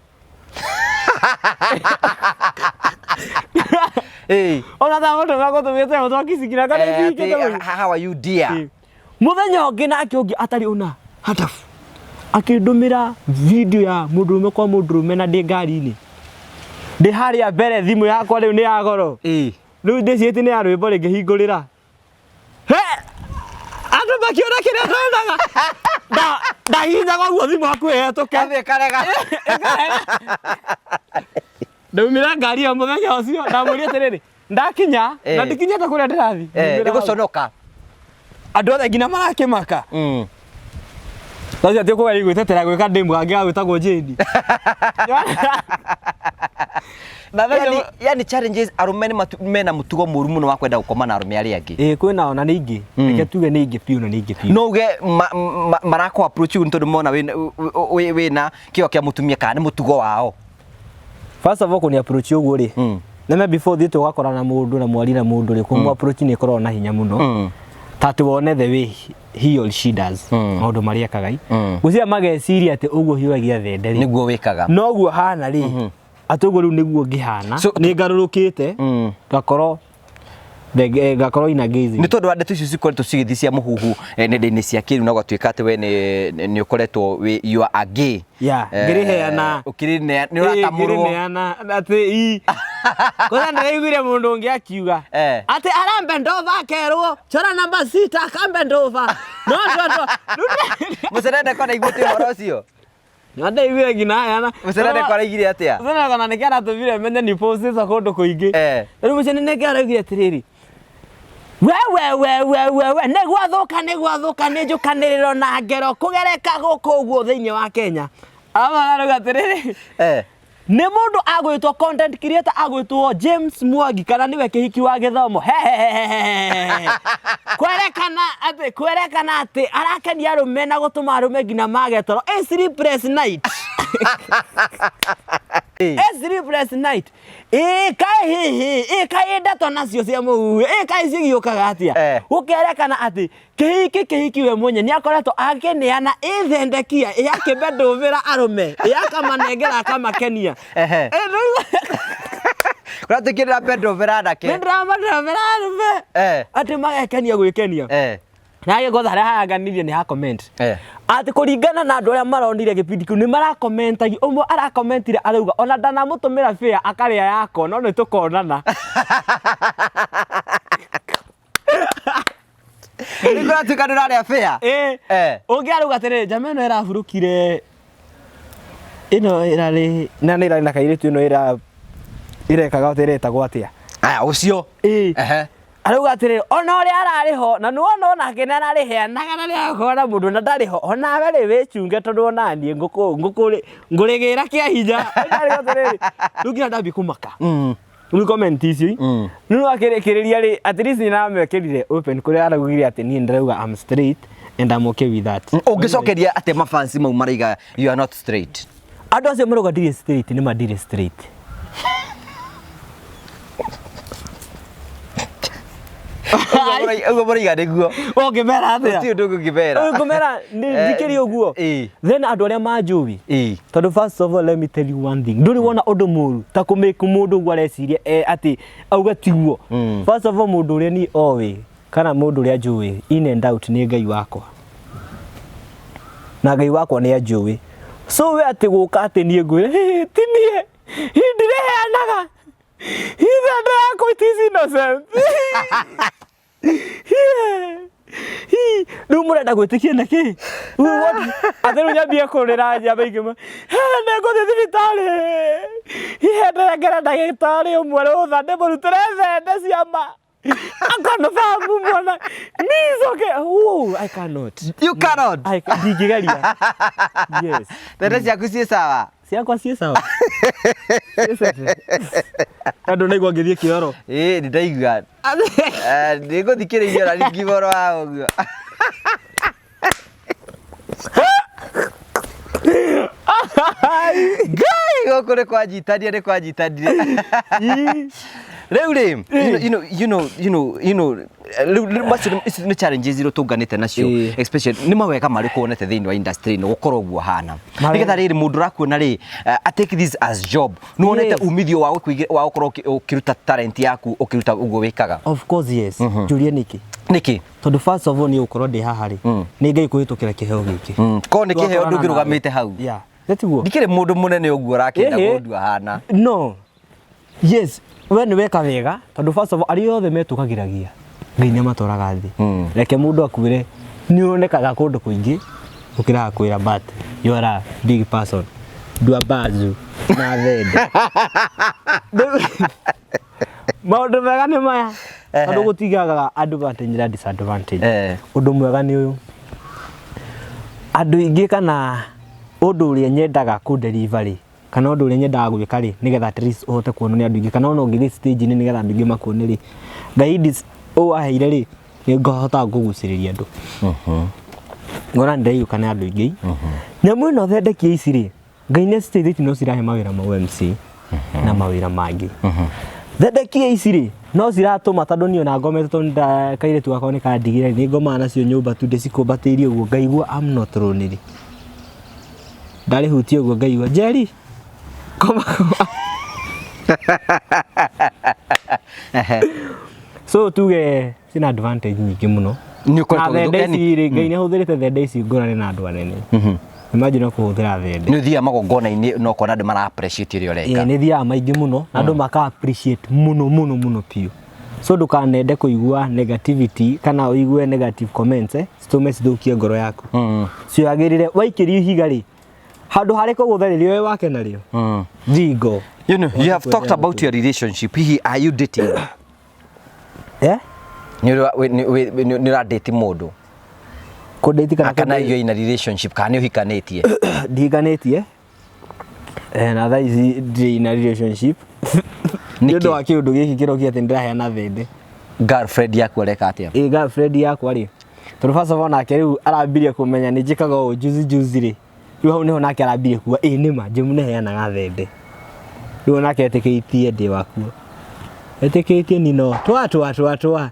Ĩĩ. Ona ta mũndũ agũtũmĩra tũnyamũ twa kiss nginya ngatũnderiti hingĩte maitho. How are you dear? Ĩĩ. Mũthenya ũngĩ nake ũngĩ atarĩ ona hatabu akĩndũmĩra video ya mũndũrũme kwa mũndũrũme na ndĩ ngari-inĩ ndĩ harĩa mbere thimũ yakwa rĩu nĩ ya goro. Ĩĩ. Rĩu ndĩcirĩtie nĩ ya rwĩmbo rĩngĩ hingũrĩra He! Andũ makĩona kĩrĩa ndonaga ndahihinyaga ũguo thimũ hakuhĩ hetũke. Gathiĩ karega. Ndaumĩra ngari ĩyo mũthenya ũcio ndamwĩrire atĩrĩrĩ ndakinya na ndikinyĩte kũrĩa ndĩrathiĩ. Nĩ Ndaumĩra hau. gũconoka. Andũ othe nginya marakĩmaka. Thacia ti kũgeria gwĩtetera gwĩka ndĩmu kangĩ gagwĩtagwo Jane. Na thaa icio Yani challenges arũme nĩ mena mũtugo mũru mũno wa kwenda gũkoma na arũme arĩa angĩ. Ĩĩ kwĩna ona nĩ ingĩ. Reke tuge nĩ ingĩ biũ na nĩ ingĩ biũ. No uge marakũ approach nĩ tondũ mona wĩna kĩo kĩa mũtumia kana nĩ mũtugo wao. First of all kũni approach ũguo rĩ. Nĩme before ũthiĩte ũgakora na mũndũ na mwari na mũndũ rĩ, kũmũ approach nĩ ĩkoragwo na hinya mũno. Ta atĩ wone the way he or she does maũndũ marĩa ekaga. Gwĩciria mageciria atĩ ũguo hiũragia thende rĩ. Nĩguo wĩkaga. Noguo hana rĩ. Atĩ ũguo rĩu nĩguo ngĩhana. Nĩ ngarũrũkĩte. Ngakorwo ngakorwo ina gazing. Nĩ tondũ wa ndeto icio cikoretwo cigĩthiĩ cia mũhuhu nenda-inĩ cia kĩrĩu na ũgatuĩka atĩ we nĩ ũkoretwo wĩ you are a gay. Yeah, ngĩrĩheana. Ũkĩrĩnea, nĩ ũratamũrwo. Ngĩrĩneana atĩ i. Kwanza ndĩraiguire mũndũ ũngĩ akiuga. Atĩ arambe ndova akerwo chora namba 6 akambe ndova. No no no. Mũcenende kona iguĩte ũhoro ũcio? Na ndaiguire nginya aya. Mũcenende kona aigire atĩa? Mũcenende kona nĩkĩo aratũmire menye ni postĩtwo kũndũ kũingĩ. Rĩu mũcenende nĩkĩo araugire atĩrĩrĩ. We we we we we we nĩ gwathũka nĩ gwathũka nĩ njũkanĩrĩro na ngero kũgereka gũkũ ũguo thĩinĩ wa Kenya. Ama arauga atĩrĩrĩ. Nĩ mũndũ agwĩtwo content creator agwĩtwo James Mwangi kana nĩwe kĩhiki wa gĩthomo. Hehehehehe. Kwerekana atĩ kwerekana atĩ arakenia arũme na gũtũma arũme nginya mage toro. A sleepless night. A sleepless night. Ĩ kaĩ hihi, ĩ kaĩ ndeto nacio cia mũhuhu, ĩ kaĩ cigĩũkaga atĩa? Gũkerekana atĩ kĩhiki kĩhiki we mwenye nĩ akoretwo akĩneana ĩthendekia ĩ akĩbendũmĩra arũme ĩ akamanengera akamakenia. Kũratuĩkire ndĩrabendũmĩra anake. Nĩ ndĩrabendũmĩra arũme. Atĩ magekenia gwĩkenia. Na ngotha harĩa hayanganirie nĩ ha comment. Atĩ kũringana na andũ arĩa maronire gĩbindi kĩu nĩ marakomentagi, ũmwe arakomentire arauga ona ndanamũtũmĩra fare akarĩa yakwa no nĩ tũkonana. Nĩ kũratuĩka ndũrarĩa fare. Ĩĩ. Ũngĩ arauga atĩrĩrĩ, njama ĩno ĩraburũkire ĩno ĩrarĩ na nĩ ĩrarĩ na kairĩtu ĩno ĩra ĩrekaga atĩa ĩretagwo atĩa? Aya ũcio. Ĩĩ. Ehe. Arauga atĩrĩrĩ, ona ũrĩa ararĩ ho, na nĩwona onake nĩ ararĩheanaga na nĩarakorwo na mũndũ na ndarĩ ho, onawe rĩ wĩchunge tondũ onaniĩ ngũrĩgĩra kĩa hinya. Arauga atĩrĩrĩ, rĩu nginya ndambia kũmaka. Rĩu comment icio rĩu akĩrĩkĩrĩria rĩ, at least nĩ aramekĩrire open kũrĩa araugire atĩ niĩ ndĩrauga I'm straight and I'm okay with that. Ũngĩcokeria atĩa mafansi mau maraiga you are not straight? Andũ acio marauga ndirĩ straight nĩ ma ndirĩ straight. Ũguo mũraiga nĩguo. Ũngĩmera atĩa? Gũtirĩ ũndũ ũngĩmera. Ũngĩmera ndikĩrĩ ũguo. Then andũ arĩa manjũĩ. Tondũ first of all let me tell you one thing. Ndũrĩ wona ũndũ mũru ta kũmake mũndũ ũguo areciria atĩ auga tiguo. First of all mũndũ ũrĩa niĩ oĩ kana mũndũ ũrĩa njũĩ in and out nĩ Ngai wakwa. Na Ngai wakwa nĩ anjũĩ. So we atĩ gũka atĩ niĩ ngwĩre ti niĩ ndireheanaga. Ithembe yakwa it is innocent. Rĩu mũrenda gwĩtĩkia na kĩ? Atĩ rĩu nyambie kũrĩra nyambe ingĩma nĩngũthiĩ thibitarĩ ihe ndĩrengere ndagĩtarĩ ũmwe rũtha ndĩmũrutĩre thende cia ma akonfamu mwana nicoke. Oh, I cannot. You cannot. Ndingĩgeria. Yes. Thende ciaku ciĩ sawa. Ciakwa ciĩ sawa. Andũ naigua ngĩthiĩ kĩoro. Ĩĩ nĩ ndaigua. Nĩ ngũthikĩrĩria ona ndingiuga ũhoro wa ũguo. Ngai gũkũ nĩ kwanyitanire nĩ kwanyitanire. Rĩu rĩ, you know, you know, you know, rĩu rĩu macio icio nĩ challenges iria tũnganĩte nacio especially nĩ mawega marĩkũ wonete thĩinĩ wa industry ĩno gũkorwo ũguo hana nĩgetha rĩrĩ mũndũ ũrakuona rĩ I take this as job nĩ wonete umithio wa wa gũkorwo ũkĩruta talent yaku ũkĩruta ũguo wĩkaga? Of course yes. Njũrie nĩkĩ? Nĩkĩ? Tondũ first of all niĩ gũkorwo ndĩ haha rĩ, nĩ Ngai kũhĩtũkĩra kĩheo gĩkĩ. Korwo nĩ kĩheo ndũngĩrũgamĩte hau. Yeah. Nĩ Ndikĩrĩ mũndũ mũnene ũguo ũrakĩenda gũndua hana. No. Yes, we nĩ weka wega tondũ first of all arĩa othe metũkagĩragia Ngai nĩ amatwaraga thĩ. Reke mũndũ akwĩre nĩ ũronekaga kũndũ kũingĩ gũkĩra akwĩra but you are a big person. Ndua bazu na thende. Maũndũ mega nĩ maya tondũ gũtigaga advantage na disadvantage. Ũndũ mwega nĩ ũyũ, andũ aingĩ kana ũndũ ũrĩa nyendaga kũ deliver rĩ, kana ũndũ ũrĩa nyendaga gwĩka rĩ, nĩgetha at least ũhote kuonwo nĩ andũ aingĩ, kana ona ũngĩthiĩ stage -inĩ nĩgetha andũ aingĩ makuone rĩ, Ngai ũũ aheire rĩ, nĩ ngohotaga kũgucĩrĩria andũ. Ngona nĩ ndaiyũka nĩ andũ aingĩ. Nyamũ ĩno thendekia ici rĩ, Ngai nĩ aciteithĩtie no cirahe mawĩra ma MC na mawĩra mangĩ. Thendekia ici rĩ, no ciratũma tondũ niĩ ona ngomete tondũ kairĩtu gakwa nĩ kandigire nĩ ngomaga nacio nyũmba tu ndĩcikumbatĩirie ũguo ngaigua I'm not lonely. Ndarĩhutia ũguo ngaigua Njeri koma koma. So tuge cina advantage nyingĩ mũno. Nĩ ũkoretwo Na thende ũgĩthũ- ici rĩ, Ngai nĩ ahũthĩrĩte thende ici ngũrane na andũ anene. Imagine kũhũthĩra thende. Nĩ ũthiaga magongona-inĩ na ũkona andũ mara appreciate ũrĩa ũreka. Ĩĩ nĩ thiaga maingĩ mũno na andũ maka appreciate mũno mũno mũno biũ. So ndũkanende kũigua negativity kana ũigue negative comments citũme cithũkie ngoro yaku. Cioyagĩrĩre waikĩrio ihiga rĩ, handũ harĩ kũgũtha rĩrĩa we wake narĩo. Thingo. You know, you have talked about your relationship. Hihi are you dating? Eh? Nĩ ũra date mũndũ? Kũ-date kana Kana you in a relationship kana nĩ ũhikanĩtie? Ndihikanĩtie. Na thaa ici ndirĩ in a relationship. Nĩ ũndũ wa kĩũndũ gĩkĩ kĩrokia atĩ nĩndĩraheana thende. Girlfriend yaku areka atĩa? Ĩ girlfriend yakwa rĩ, tondũ first of all nake rĩu arambirie kũmenya nĩ njĩkaga ũũ juzi juzi rĩ, rĩu hau nĩho nake arambirie kuga ĩ nĩma Jemu nĩaheanaga thende. Rĩu onake etĩkĩtie ndĩ wakuo. Etĩkĩtie ni no twa twa twa twa.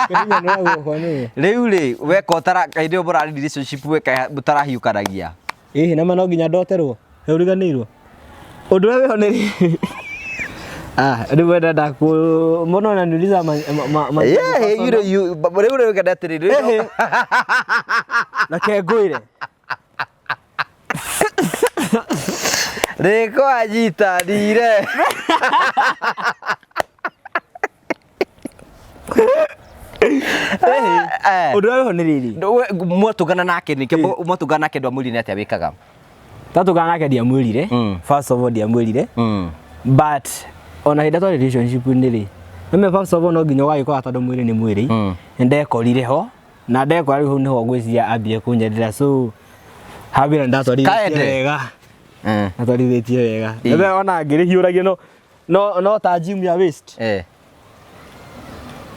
Kĩhinyano guokwa nĩwe. Rĩu rĩ, weka ũtara hĩndĩ ĩyo mũrarĩ relationship weka mũtarahiũkanagia. Ĩhĩ nama no nginya ndoterwo. Ũriganĩirwo. Ũndũ ũrĩa wĩho nĩ Ah, rĩu we ndenda ku mbona unaniuliza ma, ma, ma, ma, Yeah, you know you rĩu rĩu ngenda atĩrĩrĩ Ehe. Reke ngwĩre. Rĩko anyitanire. Eh. Ũndũ ũrĩa wĩho nĩ rĩrĩ. Mwatũngana nake nĩkĩo mwatũngana nake ndwamwĩrire nĩ atĩa wĩkaga. Twatũngana nake ndiamwĩrire. First of all ndiamwĩrire. But ona hĩndĩ ĩrĩa twarĩ relationship-inĩ rĩ, nĩme first of all no nginya ũgagĩkora tondũ mwĩrĩ nĩ mwĩrĩ. Nĩ ndekorire ho na ndekora rĩu hau nĩho ngwĩciria ambire kũnyendera so hambĩra ndatwarithĩtie Kaende. wega. Natwarithĩtie wega. Nĩwe ona ngĩrĩhiũragia no no no ta gym ya waist.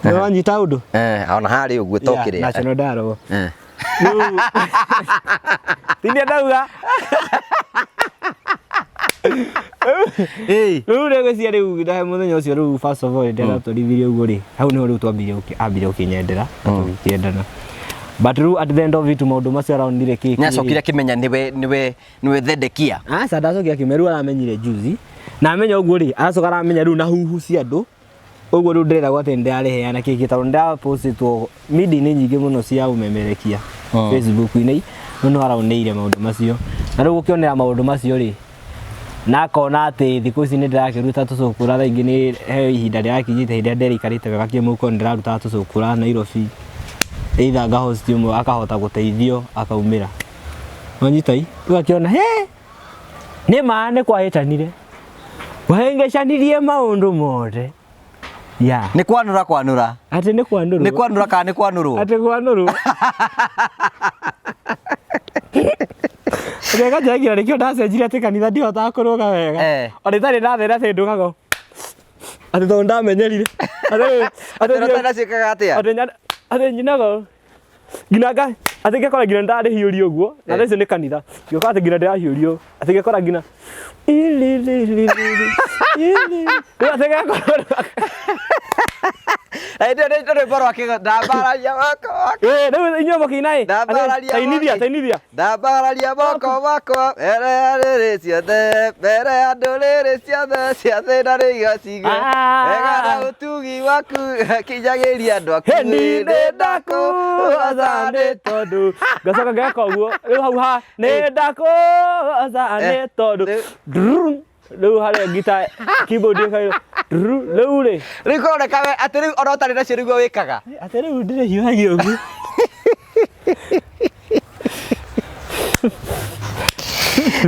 Nĩ wanyita ũndũ? Eh, ona harĩ ũguo to Yeah, kĩrĩa. National Dialogue. Eh. Rĩu tindia ndauga Ĩĩ. rĩu rĩgwĩciria rĩu ndahe mũthenya ũcio rĩu first of all rĩrĩa ndatwarithirie ũguo rĩ hau nĩho rĩu twambirie ambire gũkĩnyendera na tũgĩkĩendana but rĩu at the end of it maũndũ macio aronire kĩ Nĩ acokire akĩmenya nĩwe nĩwe nĩwe Thedekia. Aca ndacokire akĩmenya rĩu aramenyire juzi na amenya ũguo rĩ aracoka aramenya rĩu na huhu cia andũ ũguo rĩu ndĩreragwo atĩ nĩndĩrarĩheana kĩkĩ tondũ nĩndĩrapostĩtwo media-inĩ nyingĩ mũno cia ũmemerekia Facebook-inĩ rĩu nĩho araoneire maũndũ macio na rĩu gũkĩonera maũndũ macio rĩ na akona atĩ thikũ ici nĩ ndĩrakĩruta tũcũkũra thaa ingĩ nĩ he ihinda rĩrakinyĩte hĩndĩ ĩrĩa ndĩraikarĩte wega kĩmũhuko nĩ ndĩrarutaga tũcũkũra Nairobi either ngahost ũmwe akahota gũteithio akaumĩra wanyita i rĩu akĩona he nĩ ma nĩ kwahĩtanire wahĩngĩcanirie maũndũ mothe ya Nĩ kwanũra kwanũra. atĩ nĩ kwanũrwo Nĩ kwanũra kana nĩ kwanũrwo? atĩ kwanũrwo Reka njagira nĩkĩo ndacenjirie atĩ kanitha ndihotaga kũrũga wega Eh. ona itarĩ ndathera atĩ ndũgaga atĩ tondũ ndamenyerire atĩ Atĩ ũtarĩ ciĩkaga atĩa? atĩ atĩ nyinaga nginya nga atĩ ngekora nginya ndarĩhiũria ũguo na thaa icio nĩ kanitha ngĩũka atĩ nginya ndĩrahiũrio atĩ ngekora nginya ili li li li li ili rĩu atĩ ngekora Hĩndĩ ĩyo nĩ rwĩmbo rwa kĩgo ndambararia moko makwa. Ĩ, rĩu inyuĩ mũkĩina ĩ Ndambararia tainithia moko- tainithia Ndambararia moko makwa mbere ya rĩrĩ ciothe mbere ya ndũrĩrĩ ciothe cia thĩna nĩiga cigwe Ah. wega na ũtugi waku kinyagĩria andũ aku Hĩndĩ nĩ ndakũgoca nĩ tondũ ngacoka ngeka ũguo rĩu hau ha nĩ ndakũgoca nĩ tondũ Rĩu- Drrrr. Rĩu harĩa ngita keyboard ĩkairwo drrrr. Rĩu rĩ Rĩu kũroneka we atĩ rĩu ona ũtarĩ nacio nĩguo wĩkaga. Atĩ rĩu ndĩrĩhiũhagia ũguo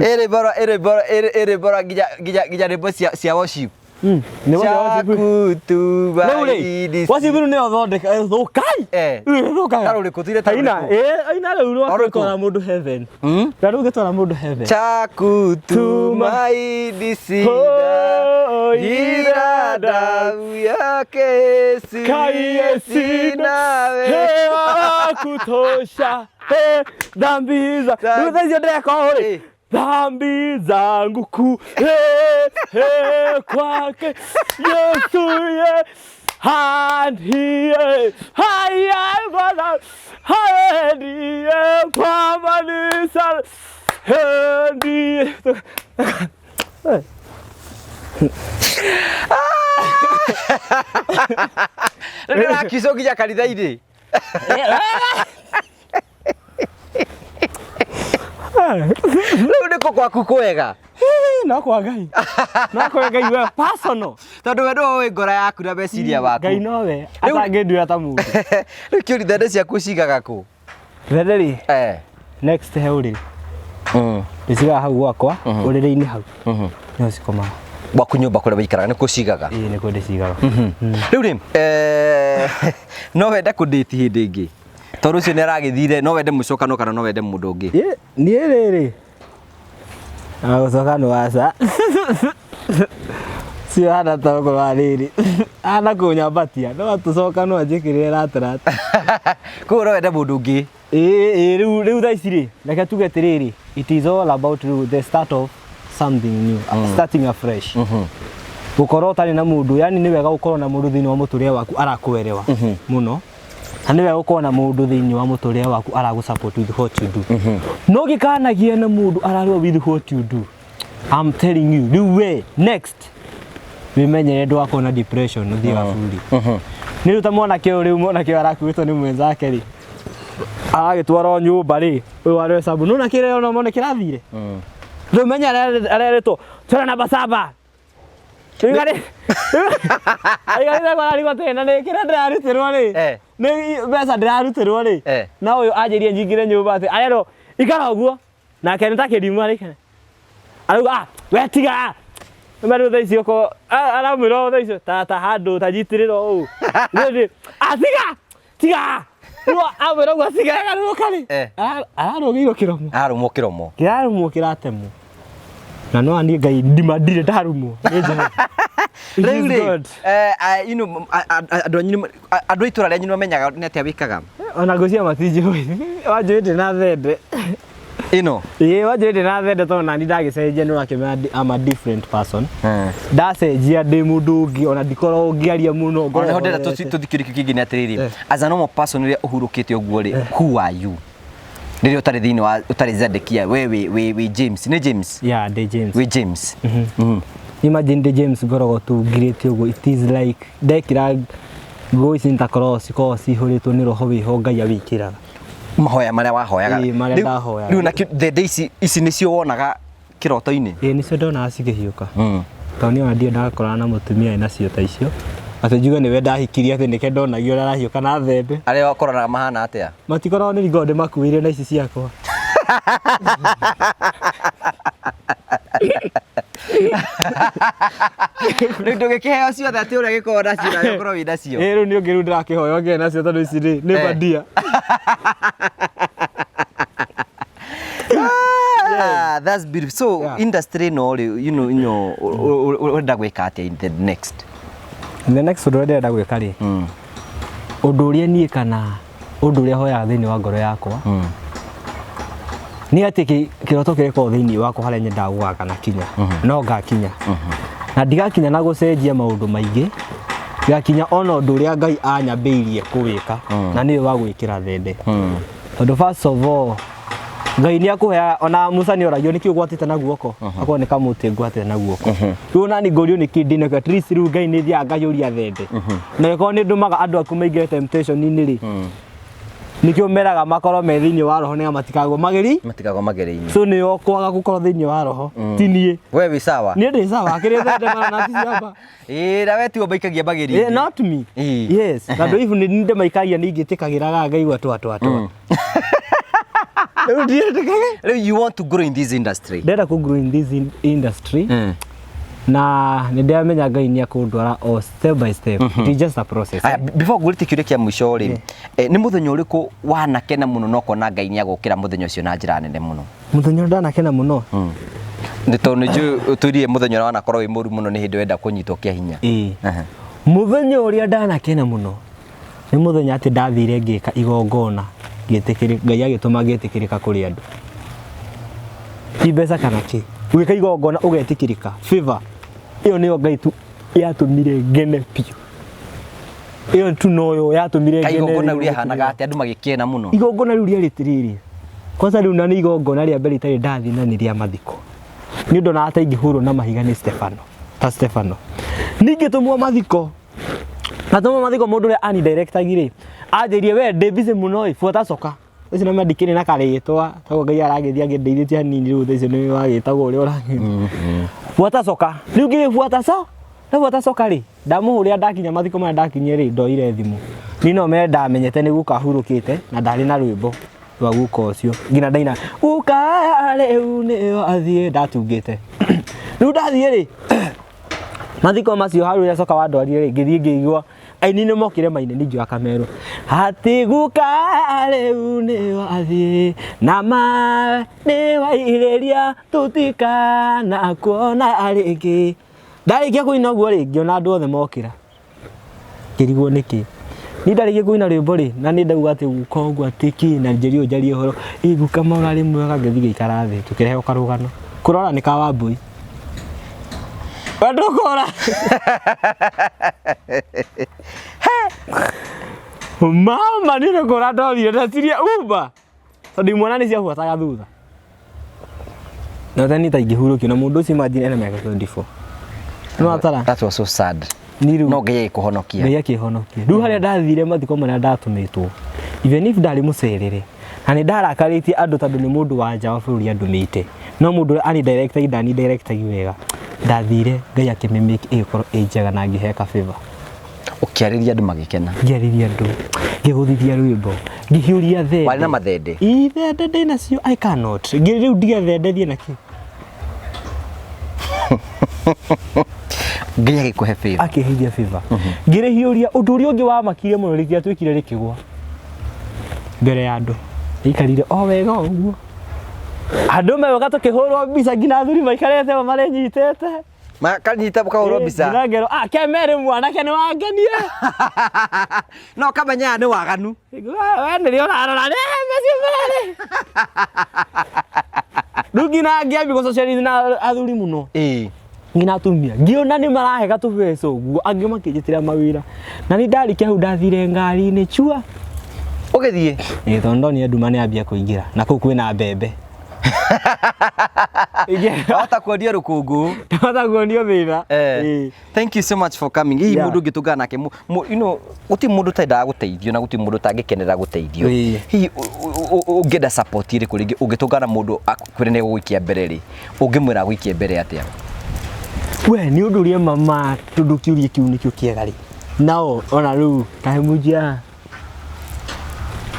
Ĩ rwĩmbo rwa ĩ rwĩmbo rwa ĩ rwĩmbo rwa nginya nginya nginya rwĩmbo cia cia worship. Nĩ worship. Chakutuba Rĩu rĩ idisi. worship rĩu nĩyo thondeka thũkai Eh. Rĩu ĩthũkaga. Ta rũrĩkũ, tuire ta Aina rũrĩkũ. ĩ aina rĩu rwa Rũrĩkũ? gũtwara mũndũ heaven na rĩu gĩtwara mũndũ heaven Chakutumaini sina Oh, ila damu yake Yesu Kai sina we. hewa kutosha he dhambi za Dhambi. rĩu thaa icio ndĩreka ũũ rĩ Eh. dhambi zangu ku he he kwake Yesu ye handiye haya bwana haendiye kwamba ni sala hendiye Rĩu ndĩrakiucwo nginya kanitha-inĩ. Rĩu nĩkũ gwaku kwega no kwa Ngai no kwa Ngai we personal tondũ we nĩwe ũĩ ngoro yaku na meciria maku. Ngai nowe Rĩu- atangĩnduĩra ta mũndũ Rĩu kĩũri thende ciaku ũcigaga kũ? thende rĩ Eh. next he ũrĩrĩ ndĩcigaga hau gwakwa ũrĩrĩ-inĩ hau nĩho cikomaga Gwaku nyũmba kũrĩa wĩikaraga nĩkuo ũcigaga? ĩĩ nĩkuo ndĩcigaga Rĩu rĩ no wende kũndĩti hĩndĩ ĩngĩ tondũ ũcio nĩ aragĩthire no wende mũcokano kana no wende mũndũ ũngĩ? Ĩ, niĩ rĩrĩ gũcoka nĩ waca cio hana ta ũkorwo wa rĩrĩ hana kũnyambatia no atũcoka no anjĩkĩrĩre ratarata Koguo no wende mũndũ ũngĩ? Ĩĩ ĩĩ rĩu rĩu thaa ici rĩ reke tuge atĩrĩrĩ it is all about rĩu the start of something new starting afresh gũkorwo ũtarĩ na mũndũ yani nĩ wega gũkorwo na mũndũ thĩinĩ wa mũtũrĩre waku arakũerewa mũno na nĩ wega gũkorwo na mũndũ thĩinĩ wa mũtũrĩre waku aragũ support with what you do no gĩkanagie na mũndũ ararũa with what you do I'm telling you rĩu we next Wĩmenyere ndũgakorwo na depression ũthiĩ gaburi. Nĩ rĩu ta mwanake ũyũ rĩu mwanake ũyũ arakuĩtwo nĩ mwenzake rĩ. Aragĩtwarwo nyũmba rĩ, ũyũ wa Roysambu. Nĩwona kĩrĩa ona mone kĩrathire? Rĩu menya arerĩtwo twara namba saba. Rĩu arĩ aikarĩte kwararigwo atĩrĩ na nĩ kĩrĩa ndĩrarutĩrwo rĩ. Nĩ mbeca ndĩrarutĩrwo rĩ. Na ũyũ anjĩrie nyingĩre nyũmba atĩ arerwo ikara ũguo. Nake nĩ ta kĩrimũ arĩ arauga ah we tiga nĩ rĩu thaa ici ũko aramwĩra ũũ thaa icio ta ta handũ ta nyitĩrĩra ũũ rĩu ah tiga tiga rĩu amwĩra ũguo tiga agarũrũka rĩ ararũgĩirwo kĩromo Ararũmwo kĩromo. Kĩrarũmwo kĩratemwo na no niĩ Ngai ndima ndirĩ ndarumwo nĩ Jehova. It Rĩu is rĩ, God. you know, andũ anyu andũ a itũra rĩanyu nĩ mamenyaga nĩ atĩa wĩkaga? Ona ngwĩciria matinjũĩ wanjũĩ ndĩ na thende. Ĩno. Ĩĩ wanjũĩ ndĩ na thende tondũ nani ndagĩcenjia nĩ ũrakĩmenya I'm a different person. Ndacenjia ndĩ mũndũ ũngĩ ona ndikoragwo ngĩaria mũno. Ona nĩho ndĩrenda horete. Tũthikĩrĩrie kĩu kĩngĩ nĩ atĩrĩrĩ, as a normal person rĩrĩa ũhurũkĩte ũguo rĩ, who are you? Rĩrĩa ũtarĩ thĩinĩ wa ũtarĩ Zedekia, we wĩ James, nĩ James? Yeah, ndĩ James. Wĩ James. Imagine ndĩ James ngoragwo tu ngirĩte ũguo it is like ndekĩra nguo ici nĩtakoragwo cikoragwo cihũrĩtwo nĩ roho wĩho Ngai awĩkĩraga. Mahoya marĩa wahoyaga. Ĩĩ, marĩa Rĩu- ndahoyaga. Rĩu na thende ici ici nĩcio wonaga kĩroto-inĩ? Ĩĩ nĩcio ndonaga cikĩhiũka. Tondũ niĩ ona ndirĩ ndakorana na mũtumia ena cio ta icio. Atĩ njuge nĩwe ndahikirie atĩ nĩkĩo ndonagio ũrĩa arahiũka na thende. Arĩa ũkoranaga mahana atĩa? Matikoragwo nĩ ngoragwo ndĩmakuĩire na ici ciakwa. Rĩu ndũgĩkĩheo ciothe atĩ ũrĩa gĩkoragwo nacio nawe ũkorwo wĩ nacio. Ĩĩ rĩu nĩ ũngĩ rĩu ndĩrakĩhoya ũngĩe nacio tondũ ici rĩ nĩ bandia. Ah, that's beautiful. So industry ĩno rĩ, ũrenda gwĩka atĩa in the next? The next ũndũ ũrĩa ndĩrenda gwĩka rĩ, ũndũ ũrĩa niĩ kana ũndũ ũrĩa hoyaga thĩinĩ wa ngoro yakwa nĩ atĩ kĩroto kĩrĩa gĩkoragwo thĩinĩ wakwa harĩa nyendaga gũgakana kinya no ngakinya na ndigakinya na gũcenjia maũndũ maingĩ ngakinya ona ũndũ ũrĩa Ngai anyambĩirie kũwĩka na nĩwe wa gwĩkĩra thende tondũ first of all Ngai nĩ akũheaga ona Musa nĩ oragio nĩkĩ ũgwatĩte na guoko akorwo nĩ kamũtĩ ngwatĩte na guoko rĩu ona niĩ ngũrio nĩkĩ ndĩnakĩo at least rĩu Ngai nĩ thiaga ngayũria thende na ĩkorwo nĩ ndũmaga andũ aku maingĩre temptation-inĩ rĩ nĩkĩo meraga makorwo me thĩinĩ wa roho nĩgetha matikagwo mageri Matikagwo magerio-inĩ. So nĩo kwaga gũkorwo thĩinĩ wa roho ti niĩ. We wĩ sawa? Niĩ ndĩ sawa kĩrĩa thende mananathi ciamba. Ĩĩ na we tiwe maikagia magerio-inĩ. Not me. Ĩĩ. Yes, tondũ even nĩ ndĩmaikagia ningĩtĩkagĩra ngaigua twa twa twa. Rĩu ndiĩtĩkaga. Rĩu you want to grow in this industry. Ndĩrenda kũ grow in this industry na nĩ ndĩramenya Ngai nĩ akũndwara o step by step. It is just a process. Aya, before ngũrĩte kĩũria kĩa mũico rĩ, nĩ mũthenya ũrĩkũ wanakena mũno na ũkona Ngai nĩ agũkĩra mũthenya ũcio na njĩra nene mũno? Mũthenya ũrĩa ndanakena mũno? Nĩ tondũ nĩ njũĩ ũtwĩrire mũthenya ũrĩa wanakorwo wĩ mũru mũno nĩ hĩndĩ wenda kũnyitwo kĩa hinya. Ĩĩ. Mũthenya ũrĩa ndanakena mũno nĩ mũthenya atĩ ndathire ngĩka igongona ngĩtĩkĩrĩka, Ngai agĩtũma ngĩtĩkĩrĩka kũrĩ andũ. Ti mbeca kana kĩ, gwĩka igongona ũgetĩkĩrĩka, favor, ĩyo nĩyo Ngai tu yatũmire ngene biũ. Ĩyo tu noyo yatũmire ngene. Igongona rĩu rĩahanaga atĩa andũ magĩkena mũno? Igongona rĩu rĩarĩ atĩrĩrĩ, kwanza rĩu na nĩ igongona rĩa mbere itarĩ ndathiĩ na nĩ rĩa mathiko. Nĩ ũndũ onaga ta ingĩhũrwo na mahiga nĩ Stefano, ta Stefano. Ningĩ tũmwo mathiko, na tũmwo mathiko mũndũ ũrĩa ani directagi rĩ, anjĩrire we ndĩ busy mũno ĩ, buata coka. Ũcio na ndikĩrĩ na karĩtwa, toguo Ngai aragĩthiĩ angĩndeithĩtie hanini rĩu thaa icio nĩ wagĩtagwo ũrĩa ũragĩtwo. Buata coka, rĩu ngĩgĩbuata co, ndabuata coka rĩ, ndamũhũrĩra ndakinya mathiko marĩa ndakinyire rĩ, ndoire thimũ. Niĩ no menye ndamenyete nĩ guka ahurũkĩte na ndarĩ na rwĩmbo rwa guka ũcio. Nginya ndaina guka rĩu nĩ wathiĩ ndatungĩte. Rĩu ndathiĩ rĩ, mathiko macio hau rĩrĩa coka wandwarire rĩ, ngĩthiĩ ngĩigua aini nĩ mokire maine ningĩ wa Kamerũ. Atĩ guka rĩu nĩ wathiĩ na mawe nĩ wairĩria tũtikana kuona rĩngĩ. Ndarĩkia kũina ũguo rĩ, ngĩona andũ othe mokĩra. Ngĩrigwo nĩkĩ. Niĩ ndarĩkia kũina rwĩmbo rĩ, na nĩ ndauga atĩ guka ũguo atĩ kĩ, na njerie ũũ njarie ũhoro, ĩ guka ma ũrarĩ mwega, ngĩthiĩ ngĩikara thĩ, tũkĩrehwo karũgano. Kũrora nĩ ka Wambũi. We ndũkũra. Mama niĩ nĩ kũra ndorire ndeciria umba. Tondũ imwana nĩ ciabuataga thutha. Na tani ta ingĩhurũkio na mũndũ ũcio imagine ena mĩaka 24. Nĩwatara? That was so sad. Ni rĩu No Ngai agĩkũhonokia. Ngai akĩhonokia. Rĩu harĩa ndathire mathiko marĩa ndatũmĩtwo, even if ndarĩ mũcerere, na nĩ ndarakarĩtie andũ tondũ nĩ mũndũ wa nja wa bũrũri andũmĩte, no mũndũ ũrĩa ani directagi ndani directagi wega. Ndathire Ngai akĩmĩmake ĩgĩkorwo ĩ njega na ngĩheka favor. Ũkĩarĩria andũ magĩkena. Ngĩarĩria andũ, ngĩgũthithia rwĩmbo, ngĩhiũria thende. Warĩ na mathende? Ii thende ndĩ nacio, I cannot. Rĩu ndige thende thiĩ na kĩ? Ngai agĩkũhe favor. Akĩheithia favor. Ngĩrĩhiũria, ũndũ ũrĩa ũngĩ wamakirie mũno rĩtiatuĩkire rĩkĩgwa mbere ya andũ. Rĩaikarire o wega o ũguo. Andũ meuga tũkĩhũrwo mbica nginya athuri maikarĩte o marĩnyitĩte. Makanyita mũkahũrwo mbica. Nginya ngerwo, ah, Kemeri mwanake nĩ wangenia. No ũkamenya aya nĩ waganu. We nĩrĩo ũrarora, nĩ macio merĩ. Rĩu nginya ngĩambia gũ-socialize na athuri mũno. Nginya atumia. Ngĩona nĩ marahe gatũbeca ũguo, angĩ makĩnjĩtĩra mawĩra. Na nĩ ndarĩkia hau ndathire ngari-inĩ chua. Ũgĩthiĩ? Ĩĩ, tondũ ndonire nduma nĩ yambia kũingĩra na kũu kwĩna mbembe. Wahota kuonio rũkũngũ. Wahota kuonio thĩna. Ĩĩ. Thank you so much for coming. Hihi mũndũ ũngĩtũngana nake, you know, gũtirĩ mũndũ ũtendaga gũteithio na gũtirĩ mũndũ ũtangĩkenera gũteithio. Hihi ũngĩenda support ĩrĩkũ rĩngĩ ũngĩtũngana mũndũ akwĩre nĩ egũgũikia mbere rĩ, ũngĩmwĩra agũikie mbere atĩa? We nĩ ũndũ ũrĩa mama tondũ kĩũria kĩu nĩkĩo kĩega rĩ. Nao ona rĩu kahe mũnjia.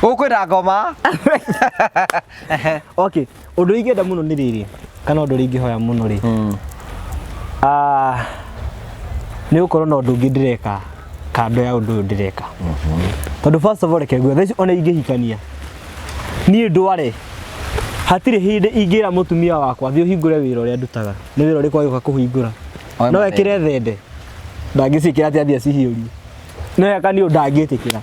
Ũkwĩra ngoma. Okay, ũndũ ingĩenda mũno nĩ rĩrĩ kana ũndũ ũrĩa ingĩhoya mũno rĩ. Ah, nĩ gũkorwo na ũndũ ũngĩ ndĩreka kando ya ũndũ ũyũ ndĩreka. Tondũ first of all reke ngwĩre thaa ici ona ingĩhikania niĩ ndware hatirĩ hĩndĩ ingĩra mũtumia wakwa thiĩ ũhingũre wĩra ũrĩa ndutaga. Nĩ wĩra ũrĩkũ agĩũka kũhingũra? Oe No mathende. ekĩre thende. Ndangĩciĩkĩra atĩ athiĩ acihiũrie. No eka nĩ ũndũ ndangĩtĩkĩra.